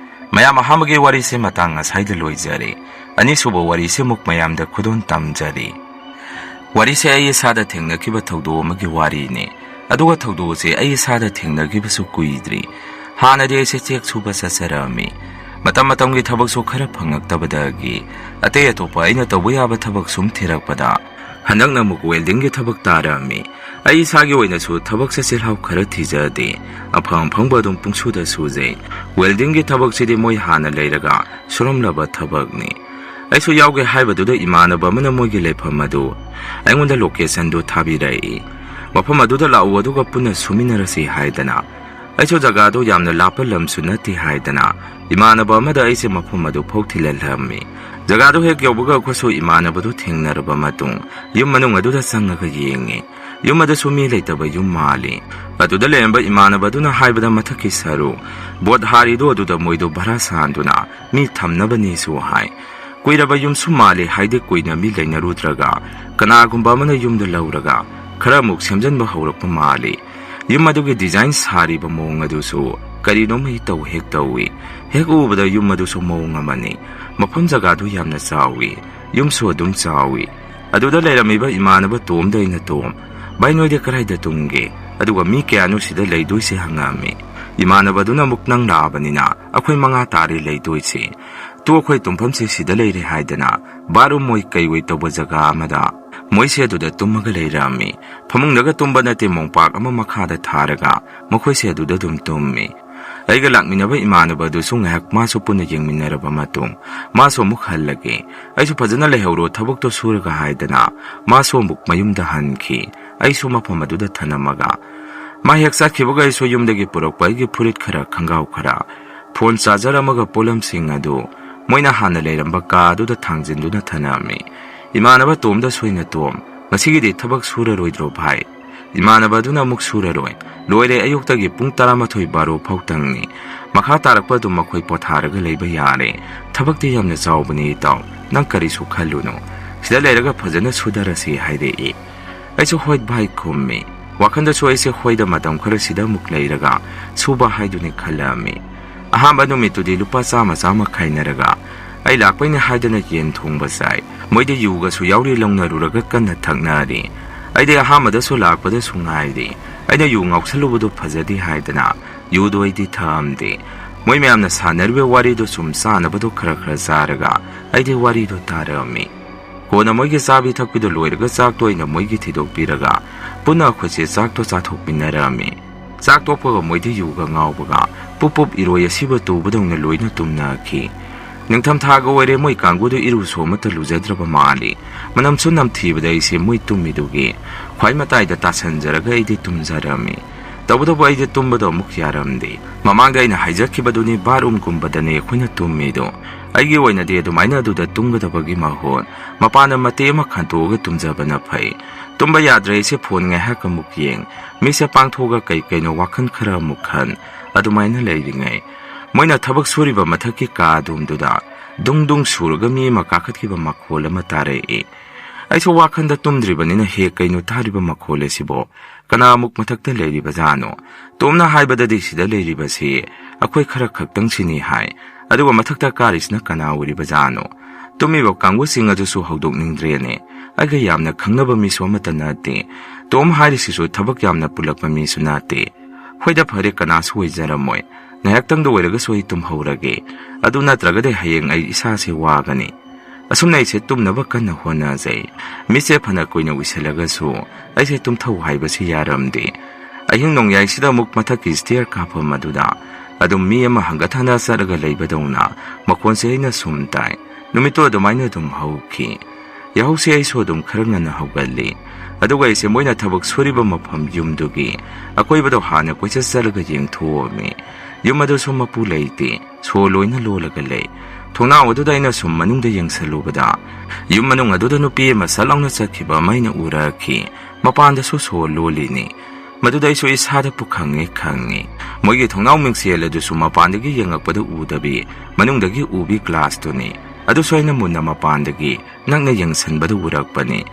ꯃꯌꯥꯝ, ꯑꯍꯥꯟꯕꯒꯤ ꯋꯥꯔꯤꯁꯦ ꯃꯇꯥꯡ ꯑꯁꯥꯏꯗ ꯂꯣꯏꯖꯔꯦ꯫ ꯑꯅꯤꯁꯨꯕ ꯋꯥꯔꯤꯁꯦ ꯑꯃꯨꯛ ꯃꯌꯥꯝꯗ ꯈꯨꯗꯣꯜ ꯇꯝꯖꯔꯤ꯫ ꯋꯥꯔꯤꯁꯦ ꯑꯩ ꯏꯁꯥꯗ ꯊꯦꯡꯅꯈꯤꯕ ꯊꯧꯗꯣꯛ ꯑꯃꯒꯤ ꯋꯥꯔꯤꯅꯤ꯫ ꯑꯗꯨꯒ ꯊꯧꯗꯣꯛ ꯑꯁꯤ ꯑꯩ ꯏꯁꯥꯗ ꯊꯦꯡꯅꯈꯤꯕꯁꯨ ꯀꯨꯏꯗ꯭ꯔꯤ꯫ ꯍꯥꯟꯅꯗꯤ ꯑꯩꯁꯦ ꯆꯦꯛ ꯁꯨꯕ ꯆꯠꯆꯔꯝꯃꯤ꯫ ꯃꯇꯝ ꯃꯇꯝꯒꯤ ꯊꯕꯛꯁꯨ ꯈꯔ ꯐꯪꯉꯛꯇꯕꯗꯒꯤ ꯑꯇꯩ ꯑꯇꯣꯞꯄ ꯑꯩꯅ ꯇꯧꯕ ꯌꯥꯕ ꯊꯕꯛ ꯁꯨꯝ ꯊꯤꯔꯛꯄꯗ ꯍꯟꯗꯛꯅ ꯑꯃꯨꯛ weldingꯒꯤ ꯊꯕꯛ ꯇꯥꯔꯝꯃꯤ꯫ ꯑꯩ ꯏꯁꯥꯒꯤ ꯑꯣꯏꯅꯁꯨ ꯊꯕꯛꯁꯦ ꯆꯤꯜꯍꯥꯎ ꯈꯔ ꯊꯤꯖꯗꯦ꯫ ꯑꯐꯪ ꯑꯐꯪꯕ ꯑꯗꯨꯝ ꯄꯨꯡꯁꯨꯗ ꯁꯨꯖꯩ꯫ Weldingꯒꯤ ꯊꯕꯛꯁꯤꯗꯤ ꯃꯣꯏ ꯍꯥꯟꯅ ꯂꯩꯔꯒ ꯁꯨꯔꯝꯂꯕ ꯊꯕꯛꯅꯤ꯫ ꯑꯩꯁꯨ ꯌꯥꯎꯒꯦ ꯍꯥꯏꯕꯗꯨꯗ ꯏꯃꯥꯟꯅꯕ ꯑꯃꯅ ꯃꯣꯏꯒꯤ ꯂꯩꯐꯝ ꯑꯗꯨ ꯑꯩꯉꯣꯟꯗ locationꯗꯨ ꯊꯥꯕꯤꯔꯛꯏ꯫ ꯃꯐꯝ ꯑꯗꯨꯗ ꯂꯥꯛꯎ ꯑꯗꯨꯒ ꯄꯨꯟꯅ ꯁꯨꯃꯤꯟꯅꯔꯁꯤ ꯍꯥꯏꯗꯅ ꯑꯩꯁꯨ ꯖꯒꯥꯗꯨ ꯌꯥꯝꯅ ꯂꯥꯞꯄ ꯂꯝꯁꯨ ꯅꯠꯇꯦ ꯍꯥꯏꯗꯅ ꯏꯃꯥꯟꯅꯕ ꯑꯃꯗ ꯑꯩꯁꯦ ꯃꯐꯝ ꯑꯗꯨ ꯐꯥꯎ ꯊꯤꯜꯍꯜꯂꯝꯃꯤ꯫ ꯖꯒꯥꯗꯨ ꯍꯦꯛ ꯌꯧꯕꯒ ꯑꯩꯈꯣꯏꯁꯨ ꯏꯃꯥꯟꯅꯕꯗꯨ ꯊꯦꯡꯅꯔꯕ ꯃꯇꯨꯡ ꯌꯨꯝ ꯃꯅꯨꯡ ꯑꯗꯨꯗ ꯆꯪꯉꯒ ꯌꯦꯡꯉꯤ꯫ ꯌꯨꯝ ꯑꯗꯨꯁꯨ ꯃꯤ ꯂꯩꯇꯕ ꯌꯨꯝ ꯃꯥꯜꯂꯤ꯫ ꯑꯗꯨꯗ ꯂꯩꯔꯝꯕ ꯏꯃꯥꯟꯅꯕꯗꯨꯅ ꯍꯥꯏꯕꯗ ꯃꯊꯛꯀꯤ ꯁꯔꯨꯛ ꯕꯣꯠ ꯍꯥꯔꯤꯗꯨ ꯑꯗꯨꯗ ꯃꯣꯏꯗꯨ ꯚꯔꯥ ꯁꯥꯟꯗꯨꯅ ꯃꯤ ꯊꯝꯅꯕꯅꯤꯁꯨ ꯍꯥꯏ꯫ ꯀꯨꯏꯔꯕ ꯌꯨꯝꯁꯨ ꯃꯥꯜꯂꯤ, ꯍꯥꯏꯗꯤ ꯀꯨꯏꯅ ꯃꯤ ꯂꯩꯅꯔꯨꯗ꯭ꯔꯒ ꯀꯅꯥꯒꯨꯝꯕ ꯑꯃꯅ ꯌꯨꯝꯗ ꯂꯧꯔꯒ ꯈꯔ ꯑꯃꯨꯛ ꯁꯦꯝꯖꯤꯟꯕ ꯍꯧꯔꯛꯄ ꯃꯥꯜꯂꯤ꯫ ꯌꯨꯝ ꯑꯗꯨꯒꯤ ꯗꯤꯖꯥꯏꯟ ꯁꯥꯔꯤꯕ ꯃꯑꯣꯡ ꯑꯗꯨꯁꯨ ꯀꯔꯤꯅꯣꯝ ꯍꯦꯛ ꯇꯧ ꯍꯦꯛ ꯇꯧꯏ꯫ ꯍꯦꯛ ꯎꯕꯗ ꯌꯨꯝ ꯑꯗꯨꯁꯨ ꯃꯑꯣꯡ ꯑꯃꯅꯤ꯫ ꯃꯐꯝ ꯖꯒꯥꯗꯨ ꯌꯥꯝꯅ ꯆꯥꯎꯏ꯫ ꯌꯨꯝꯁꯨ ꯑꯗꯨꯝ ꯆꯥꯎꯏ꯫ ꯑꯗꯨꯗ ꯂꯩꯔꯝꯃꯤꯕ ꯏꯃꯥꯟꯅꯕ ꯇꯣꯝꯗ ꯑꯩꯅ, "ꯇꯣꯝ, ꯚꯥꯏ, ꯅꯣꯏꯗꯤ ꯀꯗꯥꯏꯗ ꯇꯨꯝꯒꯦ? ꯑꯗꯨꯒ ꯃꯤ ꯀꯌꯥꯅꯣ ꯁꯤꯗ ꯂꯩꯗꯣꯏꯁꯦ?" ꯍꯪꯉꯛꯑꯝꯃꯤ꯫ ꯏꯃꯥꯟꯅꯕꯗꯨꯅ ꯑꯃꯨꯛ, "ꯅꯪ ꯂꯥꯛꯑꯕꯅꯤꯅ ꯑꯩꯈꯣꯏ ꯃꯉꯥ ꯇꯥꯔꯦ ꯂꯩꯗꯣꯏꯁꯦ꯫ ꯇꯨ, ꯑꯩꯈꯣꯏ ꯇꯨꯝꯐꯝꯁꯦ ꯁꯤꯗ ꯂꯩꯔꯦ" ꯍꯥꯏꯗꯅ ꯕꯥꯠꯔꯨꯝ ꯑꯣꯏ ꯀꯩ ꯑꯣꯏ ꯇꯧꯕ ꯖꯒꯥ ꯑꯃꯗ ꯃꯣꯏꯁꯦ ꯑꯗꯨꯗ ꯇꯨꯝꯃꯒ ꯂꯩꯔꯝꯃꯤ꯫ ꯐꯃꯨꯡꯗꯒ ꯇꯨꯝꯕ ꯅꯠꯇꯦ, ꯃꯣꯝꯄꯥꯛ ꯑꯃ ꯃꯈꯥꯗ ꯊꯥꯔꯒ ꯃꯈꯣꯏꯁꯦ ꯑꯗꯨꯗ ꯑꯗꯨꯝ ꯇꯨꯝꯃꯤ꯫ ꯑꯩꯒ ꯂꯥꯛꯃꯤꯟꯅꯕ ꯏꯃꯥꯟꯅꯕ ꯑꯗꯨꯁꯨ ꯉꯥꯏꯍꯥꯛ ꯃꯥꯁꯨ ꯄꯨꯟꯅ ꯌꯦꯡꯃꯤꯟꯅꯔꯕ ꯃꯇꯨꯡ, ꯃꯥꯁꯨ ꯑꯃꯨꯛ ꯍꯜꯂꯒꯦ, "ꯑꯩꯁꯨ ꯐꯖꯅ ꯂꯩꯍꯧꯔꯣ, ꯊꯕꯛꯇꯣ ꯁꯨꯔꯒ" ꯍꯥꯏꯗꯅ ꯃꯥꯁꯨ ꯑꯃꯨꯛ ꯃꯌꯨꯝꯗ ꯍꯟꯈꯤ꯫ ꯑꯩꯁꯨ ꯃꯐꯝ ꯑꯗꯨꯗ ꯊꯅꯝꯃꯒ, ꯃꯥ ꯍꯦꯛ ꯆꯠꯈꯤꯕꯒ ꯑꯩꯁꯨ ꯌꯨꯝꯗꯒꯤ ꯄꯨꯔꯛꯄ ꯑꯩꯒꯤ ꯐꯨꯔꯤꯠ ꯈꯔ, ꯈꯣꯡꯒ꯭ꯔꯥꯎ ꯈꯔ, ꯐꯣꯟ ꯆꯥꯔꯖꯔ ꯑꯃꯒ ꯄꯣꯠꯂꯝꯁꯤꯡ ꯑꯗꯨ ꯃꯣꯏꯅ ꯍꯥꯟꯅ ꯂꯩꯔꯝꯕ ꯀꯥ ꯑꯗꯨꯗ ꯊꯥꯡꯖꯤꯟꯗꯨꯅ ꯊꯅꯝꯃꯤ꯫ ꯏꯃꯥꯟꯅꯕ ꯇꯣꯝꯗꯁꯨ ꯑꯩꯅ, "ꯇꯣꯝ, ꯉꯁꯤꯒꯤꯗꯤ ꯊꯕꯛ ꯁꯨꯔꯔꯣꯏꯗ꯭ꯔꯣ ꯚꯥꯏ?" ꯏꯃꯥꯟꯅꯕ ꯑꯗꯨꯅ ꯑꯃꯨꯛ, "ꯁꯨꯔꯔꯣꯏ, ꯂꯣꯏꯔꯦ, ꯑꯌꯨꯛꯇꯒꯤ ꯄꯨꯡ ꯇꯔꯥꯃꯥꯊꯣꯏ ꯕꯥꯔꯣ ꯐꯥꯎꯇꯪꯅꯤ꯫ ꯃꯈꯥ ꯇꯥꯔꯛꯄ ꯑꯗꯨꯝ ꯑꯩꯈꯣꯏ ꯄꯣꯊꯥꯔꯒ ꯂꯩꯕ ꯌꯥꯔꯦ꯫ ꯊꯕꯛꯇꯤ ꯌꯥꯝꯅ ꯆꯥꯎꯕꯅꯤ ꯏꯇꯥꯎ, ꯅꯪ ꯀꯔꯤꯁꯨ ꯈꯜꯂꯨꯅꯨ꯫ ꯁꯤꯗ ꯂꯩꯔꯒ ꯐꯖꯅ ꯁꯨꯊꯔꯁꯤ" ꯍꯥꯏꯔꯛꯏ꯫ ꯑꯩꯁꯨ "ꯍꯣꯏ ꯚꯥꯏ" ꯈꯨꯝꯃꯤ꯫ ꯋꯥꯈꯜꯗꯁꯨ ꯑꯩꯁꯦ ꯍꯣꯏꯗ ꯃꯇꯝ ꯈꯔ ꯁꯤꯗ ꯑꯃꯨꯛ ꯂꯩꯔꯒ ꯁꯨꯕ ꯍꯥꯏꯗꯨꯅꯤ ꯈꯜꯂꯝꯃꯤ꯫ ꯑꯍꯥꯟꯕ ꯅꯨꯃꯤꯠꯇꯨꯗꯤ ꯂꯨꯄꯥ ꯆꯥꯝꯃ ꯆꯥꯝꯃ ꯈꯥꯏꯅꯔꯒ ꯑꯩ ꯂꯥꯛꯄꯩꯅꯦ ꯍꯥꯏꯗꯅ ꯌꯦꯟ ꯊꯣꯡꯕ ꯆꯥꯏ꯫ ꯃꯣꯏꯗꯤ ꯌꯨꯒꯁꯨ ꯌꯥꯎꯔꯤ, ꯂꯧꯅꯔꯨꯔꯒ ꯀꯟꯅ ꯊꯛꯅꯔꯤ꯫ ꯑꯩꯗꯤ ꯑꯍꯥꯟꯕꯗꯁꯨ ꯂꯥꯛꯄꯗꯁꯨ ꯉꯥꯏꯔꯤ꯫ ꯑꯩꯅ ꯌꯨ ꯉꯥꯎꯁꯜꯂꯨꯕꯗꯣ ꯐꯖꯗꯦ ꯍꯥꯏꯗꯅ ꯌꯨꯗꯣ ꯑꯩꯗꯤ ꯊꯛꯑꯝꯗꯦ꯫ ꯃꯣꯏ ꯃꯌꯥꯝꯅ ꯁꯥꯟꯅꯔꯤꯕ ꯋꯥꯔꯤꯗꯣ ꯁꯨꯝ ꯆꯥꯅꯕꯗꯣ ꯈꯔ ꯈꯔ ꯆꯥꯔꯒ ꯑꯩꯗꯤ ꯋꯥꯔꯤꯗꯣ ꯇꯥꯔꯛꯑꯝꯃꯤ꯫ ꯀꯣꯟꯅ ꯃꯣꯏꯒꯤ ꯆꯥꯕꯤ ꯊꯛꯄꯤꯗꯣ ꯂꯣꯏꯔꯒ ꯆꯥꯛꯇꯣ ꯑꯩꯅ ꯃꯣꯏꯒꯤ ꯊꯤꯗꯣꯛꯄꯤꯔꯒ ꯄꯨꯟꯅ ꯑꯩꯈꯣꯏꯁꯦ ꯆꯥꯛꯇꯣ ꯆꯥꯊꯣꯛꯃꯤꯟꯅꯔꯛꯑꯝꯃꯤ꯫ ꯆꯥꯛ ꯇꯣꯛꯄꯒ ꯃꯣꯏꯗꯤ ꯌꯨꯒ ꯉꯥꯎꯕꯒ ꯄꯨꯞ ꯄꯨꯞ ꯏꯔꯣꯏ ꯑꯁꯤꯕ ꯇꯨꯕꯗꯧꯅ ꯂꯣꯏꯅ ꯇꯨꯝꯅꯈꯤ꯫ ꯅꯤꯡꯊꯝꯊꯥꯒ ꯑꯣꯏꯔꯦ, ꯃꯣꯏ ꯀꯥꯡꯕꯨꯗꯨ ꯏꯔꯨꯁꯨ ꯑꯃꯠꯇ ꯂꯨꯖꯗ꯭ꯔꯕ ꯃꯥꯜꯂꯤ꯫ ꯃꯅꯝꯁꯨ ꯅꯝꯊꯤꯕꯗ ꯑꯩꯁꯦ ꯃꯣꯏ ꯇꯨꯝꯃꯤꯗꯨꯒꯤ ꯈ꯭ꯋꯥꯏ ꯃꯇꯥꯏꯗ ꯇꯥꯁꯟꯖꯔꯒ ꯑꯩꯗꯤ ꯇꯨꯝꯖꯔꯝꯃꯤ꯫ ꯇꯧꯕꯇꯕꯨ ꯑꯩꯗꯤ ꯇꯨꯝꯕꯗꯣ ꯑꯃꯨꯛ ꯌꯥꯔꯝꯗꯦ꯫ ꯃꯃꯥꯡꯗ ꯑꯩꯅ ꯍꯥꯏꯖꯈꯤꯕꯗꯨꯅꯤ, ꯕꯥꯠꯔꯨꯝꯒꯨꯝꯕꯗꯅꯦ ꯑꯩꯈꯣꯏꯅ ꯇꯨꯝꯃꯤꯗꯣ꯫ ꯑꯩꯒꯤ ꯑꯣꯏꯅꯗꯤ ꯑꯗꯨꯃꯥꯏꯅ ꯑꯗꯨꯗ ꯇꯨꯝꯒꯗꯕꯒꯤ ꯃꯍꯨꯠ ꯃꯄꯥꯟꯗ ꯃꯇꯦꯛ ꯑꯃ ꯈꯟꯇꯣꯛꯑꯒ ꯇꯨꯝꯖꯕꯅ ꯐꯩ꯫ ꯇꯨꯝꯕ ꯌꯥꯗ꯭ꯔꯦ, ꯑꯩꯁꯦ ꯐꯣꯟ ꯉꯥꯏꯍꯥꯛ ꯑꯃꯨꯛ ꯌꯦꯡ, ꯃꯤꯠꯁꯦ ꯄꯥꯡꯊꯣꯛꯑꯒ ꯀꯩ ꯀꯩꯅꯣ ꯋꯥꯈꯜ ꯈꯔ ꯑꯃꯨꯛ ꯈꯟ, ꯑꯗꯨꯃꯥꯏꯅ ꯂꯩꯔꯤꯉꯩ ꯃꯣꯏꯅ ꯊꯕꯛ ꯁꯨꯔꯤꯕ ꯃꯊꯛꯀꯤ ꯀꯥ ꯑꯗꯣꯝꯗꯨꯗ ꯗꯨꯡ ꯗꯨꯡ ꯁꯨꯔꯒ ꯃꯤ ꯑꯃ ꯀꯥꯈꯠꯈꯤꯕ ꯃꯈꯣꯜ ꯑꯃ ꯇꯥꯔꯛꯏ꯫ ꯑꯩꯁꯨ ꯋꯥꯈꯟꯗ ꯇꯨꯝꯗ꯭ꯔꯤꯕꯅꯤꯅ, "ꯍꯦ, ꯀꯩꯅꯣ ꯇꯥꯔꯤꯕ ꯃꯈꯣꯜ ꯑꯁꯤꯕꯣ? ꯀꯅꯥꯃꯨꯛ ꯃꯊꯛꯇ ꯂꯩꯔꯤꯕꯖꯥꯠꯅꯣ?" ꯇꯣꯝꯅ ꯍꯥꯏꯕꯗꯗꯤ, "ꯁꯤꯗ ꯂꯩꯔꯤꯕꯁꯤ ꯑꯩꯈꯣꯏ ꯈꯔ ꯈꯛꯇꯪ ꯁꯤꯅꯤ" ꯍꯥꯏ꯫ "ꯑꯗꯨꯒ ꯃꯊꯛꯇ ꯀꯥꯔꯤꯁꯤꯅ ꯀꯅꯥ ꯑꯣꯏꯔꯤꯕꯖꯥꯠꯅꯣ?" ꯇꯨꯝꯃꯤꯕ ꯀꯥꯡꯕꯨꯁꯤꯡ ꯑꯗꯨꯁꯨ ꯍꯧꯗꯣꯛꯅꯤꯡꯗ꯭ꯔꯦꯅꯦ꯫ ꯑꯩꯒ ꯌꯥꯝꯅ ꯈꯪꯅꯕ ꯃꯤꯁꯨ ꯑꯃꯠꯇ ꯅꯠꯇꯦ꯫ ꯇꯣꯝ ꯍꯥꯏꯔꯤꯁꯤꯁꯨ ꯊꯕꯛ ꯌꯥꯝꯅ ꯄꯨꯜꯂꯛꯄ ꯃꯤꯁꯨ ꯅꯠꯇꯦ꯫ ꯍꯣꯏꯗ, ꯐꯔꯦ, ꯀꯅꯥꯁꯨ ꯑꯣꯏꯖꯔꯝꯃꯣꯏ꯫ ꯉꯥꯏꯍꯥꯛꯇꯪꯗ ꯑꯣꯏꯔꯒꯁꯨ ꯑꯩ ꯇꯨꯝꯍꯧꯔꯒꯦ꯫ ꯑꯗꯨ ꯅꯠꯇ꯭ꯔꯒꯗꯤ ꯍꯌꯦꯡ ꯑꯩ ꯏꯁꯥꯁꯦ ꯋꯥꯒꯅꯤ꯫ ꯑꯁꯨꯝꯅ ꯑꯩꯁꯦ ꯇꯨꯝꯅꯕ ꯀꯟꯅ ꯍꯣꯠꯅꯖꯩ꯫ ꯃꯤꯠꯁꯦ ꯐꯅ ꯀꯨꯏꯅ ꯎꯏꯁꯤꯜꯂꯒꯁꯨ ꯑꯩꯁꯦ ꯇꯨꯝꯊꯧ ꯍꯥꯏꯕꯁꯤ ꯌꯥꯔꯝꯗꯦ꯫ ꯑꯍꯤꯡ ꯅꯣꯡꯌꯥꯏꯁꯤꯗ ꯑꯃꯨꯛ ꯃꯊꯛꯀꯤ ꯁ꯭ꯇꯤꯌꯔ ꯀꯥꯐꯝ ꯑꯗꯨꯗ ꯑꯗꯨꯝ ꯃꯤ ꯑꯃ ꯍꯪꯒꯠ ꯍꯟꯗ ꯆꯠꯂꯒ ꯂꯩꯕꯗꯧꯅ ꯃꯈꯣꯟꯁꯦ ꯑꯩꯅ ꯁꯨꯝ ꯇꯥꯏ꯫ ꯅꯨꯃꯤꯠꯇꯨ ꯑꯗꯨꯃꯥꯏꯅ ꯑꯗꯨꯝ ꯍꯧꯈꯤ꯫ ꯌꯥꯍꯧꯁꯦ ꯑꯩꯁꯨ ꯑꯗꯨꯝ ꯈꯔ ꯉꯟꯅ ꯍꯧꯒꯠꯂꯤ꯫ ꯑꯗꯨꯒ ꯑꯩꯁꯦ ꯃꯣꯏꯅ ꯊꯕꯛ ꯁꯨꯔꯤꯕ ꯃꯐꯝ ꯌꯨꯝꯗꯨꯒꯤ ꯑꯀꯣꯏꯕꯗꯣ ꯍꯥꯟꯅ ꯀꯣꯏꯆꯠ ꯆꯠꯂꯒ ꯌꯦꯡꯊꯣꯛꯑꯝꯃꯤ꯫ ꯌꯨꯝ ꯑꯗꯨꯁꯨ ꯃꯄꯨ ꯂꯩꯇꯦ, ꯁꯣ ꯂꯣꯏꯅ ꯂꯣꯜꯂꯒ ꯂꯩ꯫ ꯊꯣꯡꯅꯥꯎ ꯑꯗꯨꯗ ꯑꯩꯅ ꯁꯨꯝ ꯃꯅꯨꯡꯗ ꯌꯦꯡꯁꯜꯂꯨꯕꯗ, ꯌꯨꯝ ꯃꯅꯨꯡ ꯑꯗꯨꯗ ꯅꯨꯄꯤ ꯑꯃ ꯁꯠ ꯂꯥꯎꯅ ꯆꯠꯈꯤꯕ ꯑꯃ ꯑꯩꯅ ꯎꯔꯛꯈꯤ꯫ ꯃꯄꯥꯟꯗꯁꯨ ꯁꯣ ꯂꯣꯜꯂꯤꯅꯤ꯫ ꯃꯗꯨꯗ ꯑꯩꯁꯨ ꯏꯁꯥꯗ ꯄꯨꯈꯪꯉꯦ ꯈꯪꯉꯤ꯫ ꯃꯣꯏꯒꯤ ꯊꯣꯡꯅꯥꯎ ꯃꯤꯡꯁꯦꯜ ꯑꯗꯨꯁꯨ ꯃꯄꯥꯟꯗꯒꯤ ꯌꯦꯡꯉꯛꯄꯗ ꯎꯗꯕꯤ, ꯃꯅꯨꯡꯗꯒꯤ ꯎꯕꯤ ꯒ꯭ꯂꯥꯁꯇꯨꯅꯤ꯫ ꯑꯗꯨꯁꯨ ꯑꯩꯅ ꯃꯨꯟꯅ ꯃꯄꯥꯟꯗꯒꯤ ꯅꯛꯅ ꯌꯦꯡꯁꯟꯕꯗ ꯎꯔꯛꯄꯅꯤ꯫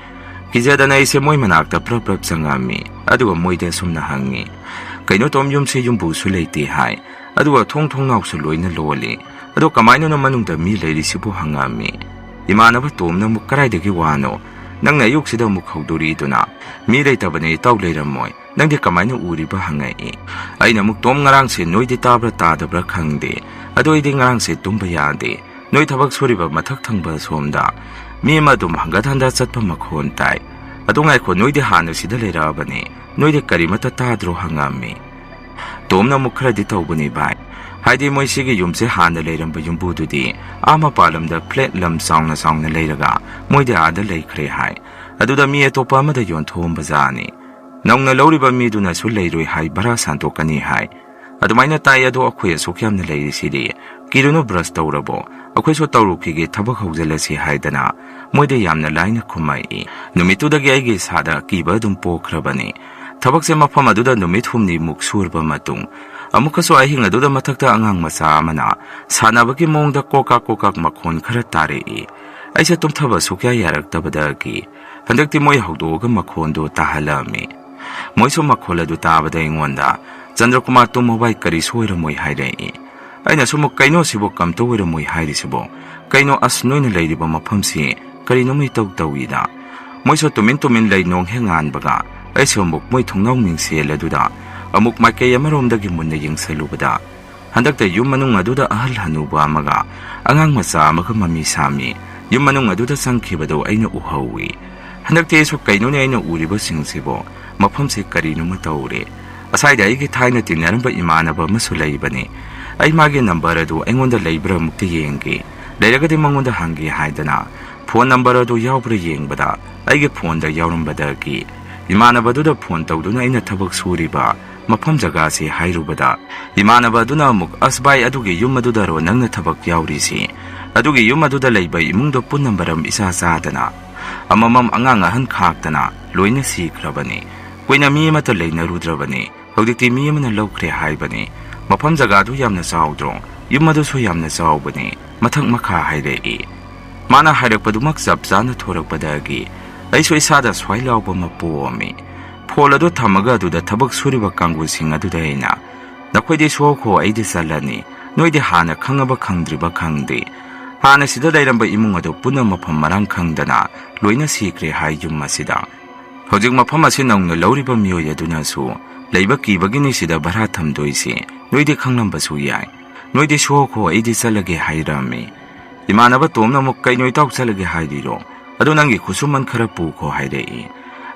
ꯀꯤꯖꯗꯅ ꯑꯩꯁꯦ ꯃꯣꯏ ꯃꯅꯥꯛꯇ ꯄ꯭ꯔꯞ ꯄ꯭ꯔꯞ ꯆꯪꯉꯝꯃꯤ꯫ ꯑꯗꯨꯒ ꯃꯣꯏꯗ ꯑꯁꯨꯝꯅ ꯍꯪꯉꯤ, "ꯀꯩꯅꯣ ꯇꯣꯝ, ꯌꯨꯝꯁꯦ ꯌꯨꯝꯕꯨꯁꯨ ꯂꯩꯇꯦ ꯍꯥꯏ, ꯑꯗꯨꯒ ꯊꯣꯡ ꯊꯣꯡꯅꯥꯎꯁꯨ ꯂꯣꯏꯅ ꯂꯣꯜꯂꯤ꯫ ꯑꯗꯣ ꯀꯃꯥꯏꯅꯅꯣ ꯃꯅꯨꯡꯗ ꯃꯤ ꯂꯩꯔꯤꯁꯤꯕꯨ?" ꯍꯪꯉꯝꯃꯤ꯫ ꯏꯃꯥꯟꯅꯕ ꯇꯣꯝꯅ ꯑꯃꯨꯛ, "ꯀꯗꯥꯏꯗꯒꯤ ꯋꯥꯅꯣ? ꯅꯪꯅ ꯑꯌꯨꯛꯁꯤꯗ ꯑꯃꯨꯛ ꯍꯧꯗꯣꯔꯤꯗꯨꯅ? ꯃꯤ ꯂꯩꯇꯕꯅꯦ, ꯏꯇꯥꯎ ꯂꯩꯔꯝꯃꯣꯏ꯫ ꯅꯪꯗꯤ ꯀꯃꯥꯏꯅ ꯎꯔꯤꯕ?" ꯍꯪꯉꯛꯏ꯫ ꯑꯩꯅ ꯑꯃꯨꯛ, "ꯇꯣꯝ, ꯉꯔꯥꯡꯁꯦ ꯅꯣꯏꯗꯤ ꯇꯥꯕ꯭ꯔꯥ ꯇꯥꯗꯕ꯭ꯔꯥ ꯈꯪꯗꯦ, ꯑꯗꯣ ꯑꯩꯗꯤ ꯉꯔꯥꯡꯁꯦ ꯇꯨꯝꯕ ꯌꯥꯗꯦ꯫ ꯅꯣꯏ ꯊꯕꯛ ꯁꯨꯔꯤꯕ ꯃꯊꯛ ꯊꯪꯕ ꯁꯣꯝꯗ ꯃꯤ ꯑꯃ ꯑꯗꯨꯝ ꯍꯪꯒꯠ ꯍꯟꯗ ꯆꯠꯄ ꯃꯈꯣꯟ ꯇꯥꯏ꯫ ꯑꯗꯣ ꯉꯥꯏꯈꯣ, ꯅꯣꯏꯗꯤ ꯍꯥꯟꯅ ꯁꯤꯗ ꯂꯩꯔꯛꯑꯕꯅꯦ, ꯅꯣꯏꯗꯤ ꯀꯔꯤꯃꯠꯇ ꯇꯥꯗ꯭ꯔꯣ?" ꯍꯪꯉꯝꯃꯤ꯫ ꯇꯣꯝꯅ ꯑꯃꯨꯛ, "ꯈꯔꯗꯤ ꯇꯧꯕꯅꯤ ꯚꯥꯏ, ꯍꯥꯏꯗꯤ ꯃꯣꯏ ꯁꯤꯒꯤ ꯌꯨꯝꯁꯦ ꯍꯥꯟꯅ ꯂꯩꯔꯝꯕ ꯌꯨꯝꯕꯨꯗꯨꯗꯤ ꯑꯥ ꯃꯄꯥꯟ ꯂꯝꯗ ꯐ꯭ꯂꯦꯠ ꯂꯝ ꯆꯥꯎꯅ ꯆꯥꯎꯅ ꯂꯩꯔꯒ ꯃꯣꯏꯗꯤ ꯑꯥꯗ ꯂꯩꯈ꯭ꯔꯦ ꯍꯥꯏ, ꯑꯗꯨꯗ ꯃꯤ ꯑꯇꯣꯞꯄ ꯑꯃꯗ ꯌꯣꯟꯊꯣꯛꯑꯝꯕ ꯖꯥꯠꯅꯤ꯫ ꯅꯧꯅ ꯂꯧꯔꯤꯕ ꯃꯤꯗꯨꯅꯁꯨ ꯂꯩꯔꯣꯏ ꯍꯥꯏ, ꯚꯔꯥ ꯁꯥꯟꯗꯣꯛꯀꯅꯤ ꯍꯥꯏ꯫ ꯑꯗꯨꯃꯥꯏꯅ ꯇꯥꯏ, ꯑꯗꯣ ꯑꯩꯈꯣꯏ ꯑꯁꯨꯛ ꯌꯥꯝꯅ ꯂꯩꯔꯤꯁꯤꯗꯤ꯫ ꯀꯤꯔꯨꯅꯨ, ꯕ꯭ꯔꯁ ꯇꯧꯔꯕꯣ? ꯑꯩꯈꯣꯏꯁꯨ ꯇꯧꯔꯨꯈꯤꯒꯦ, ꯊꯕꯛ ꯍꯧꯖꯤꯜꯂꯁꯤ" ꯍꯥꯏꯗꯅ ꯃꯣꯏꯗ ꯌꯥꯝꯅ ꯂꯥꯏꯅ ꯈꯨꯝꯃꯛꯏ꯫ ꯅꯨꯃꯤꯠꯇꯨꯗꯒꯤ ꯑꯩꯒꯤ ꯏꯁꯥꯗ ꯀꯤꯕ ꯑꯗꯨꯝ ꯄꯣꯛꯈ꯭ꯔꯕꯅꯤ꯫ ꯊꯕꯛꯁꯦ ꯃꯐꯝ ꯑꯗꯨꯗ ꯅꯨꯃꯤꯠ ꯍꯨꯝꯅꯤꯃꯨꯛ ꯁꯨꯔꯕ ꯃꯇꯨꯡ, ꯑꯃꯨꯛꯀꯁꯨ ꯑꯍꯤꯡ ꯑꯗꯨꯗ ꯃꯊꯛꯇ ꯑꯉꯥꯡ ꯃꯆꯥ ꯑꯃꯅ ꯁꯥꯟꯅꯕꯒꯤ ꯃꯑꯣꯡꯗ ꯀꯣꯀꯥꯛ ꯀꯣꯀꯥꯛ ꯃꯈꯣꯟ ꯈꯔ ꯇꯥꯔꯛꯏ꯫ ꯑꯩꯁꯦ ꯇꯨꯝꯊꯕ ꯁꯨꯛꯌꯥ ꯌꯥꯔꯛꯇꯕꯗꯒꯤ ꯍꯟꯗꯛꯇꯤ ꯃꯣꯏ ꯍꯧꯗꯣꯛꯑꯒ ꯃꯈꯣꯟꯗꯨ ꯇꯥꯍꯜꯂꯝꯃꯤ꯫ ꯃꯣꯏꯁꯨ ꯃꯈꯣꯜ ꯑꯗꯨ ꯇꯥꯕꯗ ꯑꯩꯉꯣꯟꯗ, "ꯆꯟꯗ꯭ꯔꯀꯨꯃꯥꯔ, ꯇꯨꯝꯃꯣ ꯚꯥꯏ, ꯀꯔꯤꯁꯨ ꯑꯣꯏꯔꯝꯃꯣꯏ," ꯍꯥꯏꯔꯛꯏ꯫ ꯑꯩꯅ ꯁꯨꯝ, "ꯀꯩꯅꯣ ꯁꯤꯕꯨ ꯀꯝꯇ ꯑꯣꯏꯔꯝꯃꯣꯏ ꯍꯥꯏꯔꯤꯁꯤꯕꯣ? ꯀꯩꯅꯣ, ꯑꯁ, ꯅꯣꯏꯅ ꯂꯩꯔꯤꯕ ꯃꯐꯝꯁꯤ ꯀꯔꯤꯅꯣꯝ ꯏꯇꯧ ꯇꯧꯏꯗ?" ꯃꯣꯏꯁꯨ ꯇꯨꯃꯤꯟ ꯇꯨꯃꯤꯟ ꯂꯩ, ꯅꯣꯡ ꯍꯦꯛ ꯉꯥꯟꯕꯒ꯫ ꯑꯩꯁꯨ ꯑꯃꯨꯛ ꯃꯣꯏ ꯊꯣꯡꯅꯥꯎ ꯃꯤꯡꯁꯦꯜ ꯑꯗꯨꯗ ꯑꯃꯨꯛ ꯃꯥꯏꯀꯩ ꯑꯃꯔꯣꯝꯗꯒꯤ ꯃꯨꯟꯅ ꯌꯦꯡꯁꯜꯂꯨꯕꯗ, ꯍꯟꯗꯛꯇ ꯌꯨꯝ ꯃꯅꯨꯡ ꯑꯗꯨꯗ ꯑꯍꯜ ꯍꯅꯨꯕ ꯑꯃꯒ ꯑꯉꯥꯡ ꯃꯆꯥ ꯑꯃꯒ ꯃꯃꯤ ꯁꯥꯝꯃꯤ꯫ ꯌꯨꯝ ꯃꯅꯨꯡ ꯑꯗꯨꯗ ꯆꯪꯈꯤꯕꯗꯨ ꯑꯩꯅ ꯎꯍꯧꯏ꯫ ꯍꯟꯗꯛꯇꯤ ꯑꯩꯁꯨ, "ꯀꯩꯅꯣꯅꯦ ꯑꯩꯅ ꯎꯔꯤꯕꯁꯤꯡꯁꯤꯕꯣ? ꯃꯐꯝꯁꯦ ꯀꯔꯤꯅꯣꯃ ꯇꯧꯔꯦ꯫ ꯑꯁꯥꯏꯗ ꯑꯩꯒꯤ ꯊꯥꯏꯅ ꯇꯤꯟꯅꯔꯝꯕ ꯏꯃꯥꯟꯅꯕ ꯑꯃꯁꯨ ꯂꯩꯕꯅꯤ꯫ ꯑꯩ ꯃꯥꯒꯤ ꯅꯝꯕꯔ ꯑꯗꯨ ꯑꯩꯉꯣꯟꯗ ꯂꯩꯕ꯭ꯔꯥ ꯑꯃꯨꯛꯇ ꯌꯦꯡꯒꯦ꯫ ꯂꯩꯔꯒꯗꯤ ꯃꯉꯣꯟꯗ ꯍꯪꯒꯦ" ꯍꯥꯏꯗꯅ ꯐꯣꯟ ꯅꯝꯕꯔ ꯑꯗꯨ ꯌꯥꯎꯕ꯭ꯔꯥ ꯌꯦꯡꯕꯗ, ꯑꯩꯒꯤ ꯐꯣꯟꯗ ꯌꯥꯎꯔꯝꯕꯗꯒꯤ ꯏꯃꯥꯟꯅꯕꯗꯨꯗ ꯐꯣꯟ ꯇꯧꯗꯨꯅ ꯑꯩꯅ ꯊꯕꯛ ꯁꯨꯔꯤꯕ ꯃꯐꯝ ꯖꯒꯥꯁꯤ ꯍꯥꯏꯔꯨꯕꯗ, ꯏꯃꯥꯟꯅꯕ ꯑꯗꯨꯅ ꯑꯃꯨꯛ, "ꯑꯁ ꯚꯥꯏ, ꯑꯗꯨꯒꯤ ꯌꯨꯝ ꯑꯗꯨꯗꯔꯣ ꯅꯪꯅ ꯊꯕꯛ ꯌꯥꯎꯔꯤꯁꯤ? ꯑꯗꯨꯒꯤ ꯌꯨꯝ ꯑꯗꯨꯗ ꯂꯩꯕ ꯏꯃꯨꯡꯗꯣ ꯄꯨꯟꯅ ꯃꯔꯝ ꯏꯆꯥ ꯆꯥꯗꯅ, ꯑꯃꯃꯝ ꯑꯉꯥꯡ ꯑꯍꯟ ꯈꯥꯛꯇꯅ ꯂꯣꯏꯅ ꯁꯤꯈ꯭ꯔꯕꯅꯤ꯫ ꯀꯨꯏꯅ ꯃꯤ ꯑꯃꯠꯇ ꯂꯩꯅꯔꯨꯗ꯭ꯔꯕꯅꯤ꯫ ꯍꯧꯖꯤꯛꯇꯤ ꯃꯤ ꯑꯃꯅ ꯂꯧꯈ꯭ꯔꯦ ꯍꯥꯏꯕꯅꯤ꯫ ꯃꯐꯝ ꯖꯒꯥꯗꯨ ꯌꯥꯝꯅ ꯆꯥꯎꯗ꯭ꯔꯣ? ꯌꯨꯝ ꯑꯗꯨꯁꯨ ꯌꯥꯝꯅ ꯆꯥꯎꯕꯅꯤ, ꯃꯊꯛ ꯃꯈꯥ ꯍꯥꯏꯔꯛꯏ꯫" ꯃꯥꯅ ꯍꯥꯏꯔꯛꯄꯗꯨꯃꯛ ꯆꯞ ꯆꯥꯅ ꯊꯣꯔꯛꯄꯗꯒꯤ ꯑꯩꯁꯨ ꯏꯁꯥꯗ ꯁ꯭ꯋꯥꯏ ꯂꯥꯎꯕ ꯑꯃ ꯄꯣꯛꯑꯝꯃꯤ꯫ ꯐꯣꯜ ꯑꯗꯨ ꯊꯝꯃꯒ ꯑꯗꯨꯗ ꯊꯕꯛ ꯁꯨꯔꯤꯕ ꯀꯥꯡꯕꯨꯁꯤꯡ ꯑꯗꯨꯗ ꯑꯩꯅ, "ꯅꯈꯣꯏꯗꯤ ꯁꯣꯛꯈꯣ, ꯑꯩꯗꯤ ꯆꯠꯂꯅꯤ꯫ ꯅꯣꯏꯗꯤ ꯍꯥꯟꯅ ꯈꯪꯉꯕ ꯈꯪꯗ꯭ꯔꯤꯕ ꯈꯪꯗꯦ꯫ ꯍꯥꯟꯅ ꯁꯤꯗ ꯂꯩꯔꯝꯕ ꯏꯃꯨꯡ ꯑꯗꯨ ꯄꯨꯟꯅ ꯃꯐꯝ ꯃꯔꯥꯡ ꯈꯪꯗꯅ ꯂꯣꯏꯅ ꯁꯤꯈ꯭ꯔꯦ ꯍꯥꯏ ꯌꯨꯝ ꯑꯁꯤꯗ꯫ ꯍꯧꯖꯤꯛ ꯃꯐꯝ ꯑꯁꯤ ꯅꯧꯅ ꯂꯧꯔꯤꯕ ꯃꯤꯑꯣꯏ ꯑꯗꯨꯅꯁꯨ ꯂꯩꯕ ꯀꯤꯕꯒꯤꯅꯤ ꯁꯤꯗ ꯚꯔꯥ ꯊꯝꯗꯣꯏꯁꯤ꯫ ꯅꯣꯏꯗꯤ ꯈꯪꯂꯝꯕꯁꯨ ꯌꯥꯏ꯫ ꯅꯣꯏꯗꯤ ꯁꯣꯛꯈꯣ, ꯑꯩꯗꯤ ꯆꯠꯂꯒꯦ" ꯍꯥꯏꯔꯝꯃꯤ꯫ ꯏꯃꯥꯟꯅꯕ ꯇꯣꯝꯅ ꯑꯃꯨꯛ, "ꯀꯩꯅꯣ ꯏꯇꯥꯎ, ꯆꯠꯂꯒꯦ ꯍꯥꯏꯔꯤꯔꯣ? ꯑꯗꯣ ꯅꯪꯒꯤ ꯈꯨꯠꯁꯨꯃꯟ ꯈꯔ ꯄꯨꯈꯣ" ꯍꯥꯏꯔꯛꯏ꯫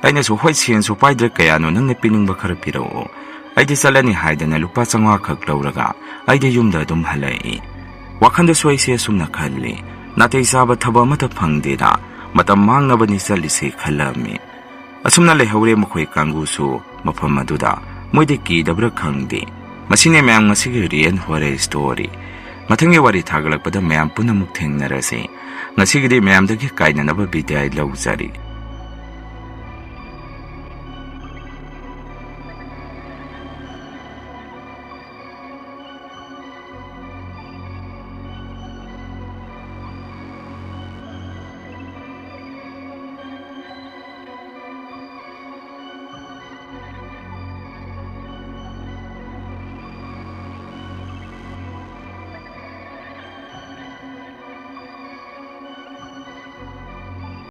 ꯑꯩꯅꯁꯨ, "ꯍꯣꯏ, ꯁꯦꯟꯁꯨ ꯄꯥꯏꯗ꯭ꯔꯦ, ꯀꯌꯥꯅꯣ ꯅꯪꯅ ꯄꯤꯅꯤꯡꯕ ꯈꯔ ꯄꯤꯔꯛꯑꯣ, ꯑꯩꯗꯤ ꯆꯠꯂꯅꯤ" ꯍꯥꯏꯗꯅ ꯂꯨꯄꯥ ꯆꯥꯝꯃꯉꯥ ꯈꯛ ꯂꯧꯔꯒ ꯑꯩꯗꯤ ꯌꯨꯝꯗ ꯑꯗꯨꯝ ꯍꯜꯂꯛꯏ꯫ ꯋꯥꯈꯜꯗꯁꯨ ꯑꯩꯁꯦ ꯑꯁꯨꯝꯅ ꯈꯜꯂꯤ, "ꯅꯥꯇꯩ ꯆꯥꯕ ꯊꯕꯛ ꯑꯃꯠꯇ ꯐꯪꯗꯦꯗ, ꯃꯇꯝ ꯃꯥꯡꯅꯕꯅꯤ ꯆꯠꯂꯤꯁꯦ" ꯈꯜꯂꯝꯃꯤ꯫ ꯑꯁꯨꯝꯅ ꯂꯩꯍꯧꯔꯦ ꯃꯈꯣꯏ ꯀꯥꯡꯕꯨꯁꯨ ꯃꯐꯝ ꯑꯗꯨꯗ꯫ ꯃꯣꯏꯗꯤ ꯀꯤꯗꯕ꯭ꯔꯥ ꯈꯪꯗꯦ꯫ ꯃꯁꯤꯅꯦ ꯃꯌꯥꯝ ꯉꯁꯤꯒꯤ real horror story꯫ ꯃꯊꯪꯒꯤ ꯋꯥꯔꯤ ꯊꯥꯒꯠꯂꯛꯄꯗ ꯃꯌꯥꯝ ꯄꯨꯟꯅ ꯑꯃꯨꯛ ꯊꯦꯡꯅꯔꯁꯤ꯫ ꯉꯁꯤꯒꯤꯗꯤ ꯃꯌꯥꯝꯗꯒꯤ ꯀꯥꯏꯅꯅꯕ ꯕꯤꯗꯥꯏ ꯂꯧꯖꯔꯤ꯫